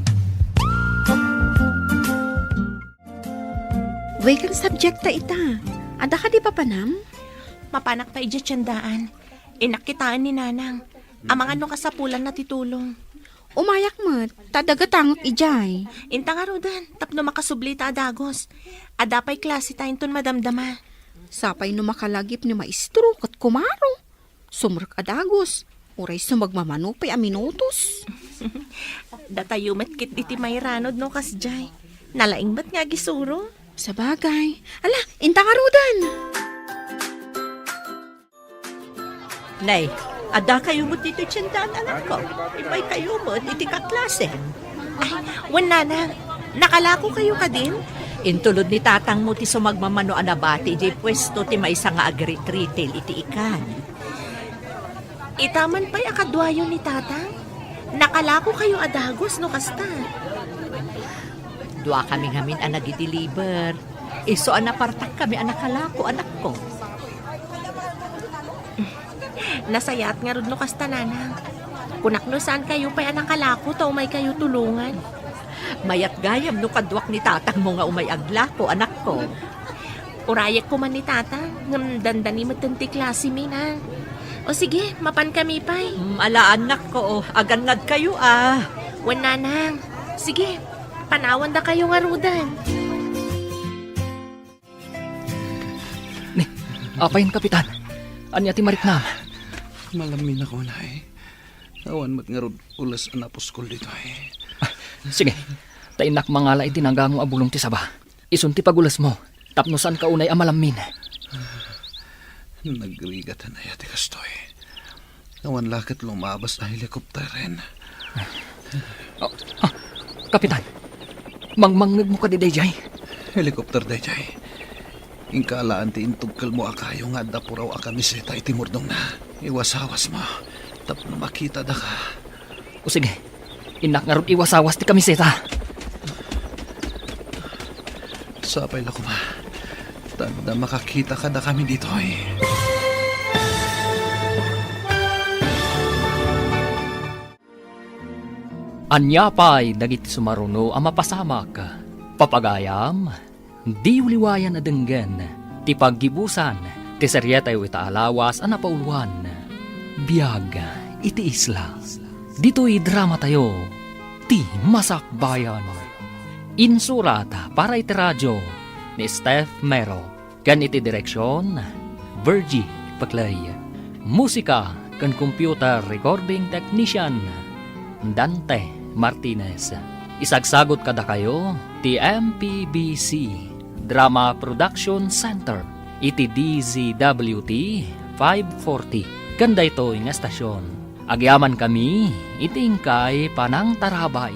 Weekend subject ta ita. Adda kadi papanam? Mapanak pay idiay tiendaan. Innak kitaen ni Nanang. Amangan no kasapulanna ti tulong. Umayak met, ta adda gatangek idiay. Inta ngaruden, tapno makasubli ta a dagus. Adda pay klase ta inton madamdama. Sapay no makalagip ni maestro ket kumaro. Sumrek a dagus, uray sumagmamano pay a minutos. Datayo met ketdi ti mairanod no kasdiay. Nalaing met nga agisuro. Sabagay. Ala, inta ngaruden. Nay, adda kayo met ditoy tiendaan, anakko. Immay kayo met iti kaklasem. Ay, wen, Nanang, nakalako kayo kadin? Intulod ni tatangmo ti sumagmamano a nabati idiay puesto ti maysa nga agrit-retail iti ikan. Ita man pay a kaduayo ni Tatang? Nakalako kayo a dagus no kasta? Dua kami ngamin a nagideliver. Isu a napartak kami a nakalako, anakko. Nasayaat ngarud no kasta, Nanang. Kunak no saan kayo pay a nakalako ta umay kayo tulongan. Mayat gayam no kaduak ni tatangmo nga umay aglako, anakko. Urayek koma ni Tatang, ngem dandani metten ti klasemi, Nang. O sige, mapan kami pay. Mm, ala, anakko, o, agannad kayo, a. Wen, Nanang. Sige, panawanda kayo ngaruden. Ni, apay, Kapitan? Ania ti mariknam? Malamminak unay. Awan met ngarud ules a napuskol ditoy. Ah, sige. Ta innak mangala iti nagango a bulong ti saba. Isun ti pagulesmo, tapno saanka unay a malammin. Nagrigatan aya ti kastoy. Awan la ket lumabas a helikopteren. Oh, ah, Kapitan, mangmangngegmo kadi daydiay? Helikopter daydiay. Inka alaan ti intugkelmo a kayo nga adda puraw a kamiseta iti murdongna. Iwasawasmo tapno makitada ka. O sige, innak ngarud iwasawas ti kamiseta. Sapay la koma. Ta adda makakita kadakami ditoy. Ania pay dagiti sumaruno a mapasamak? Papagayam, diyo liwayan a denggen ti paggibusan ti serietayo ita a lawas a napauluan, Biag iti Isla. Ditoy dramatayo, Ti Masakbayan. Insurat para iti radio ni Steph Mero. Ken iti direksion, Virgie Peclay. Musika ken computer recording technician, Dante Martinez. Isagsagut kadakayo ti M P B C Drama Production Center iti D Z W T five forty ken daytoy nga estasion. Agyamankami iti inkay panangtarabay.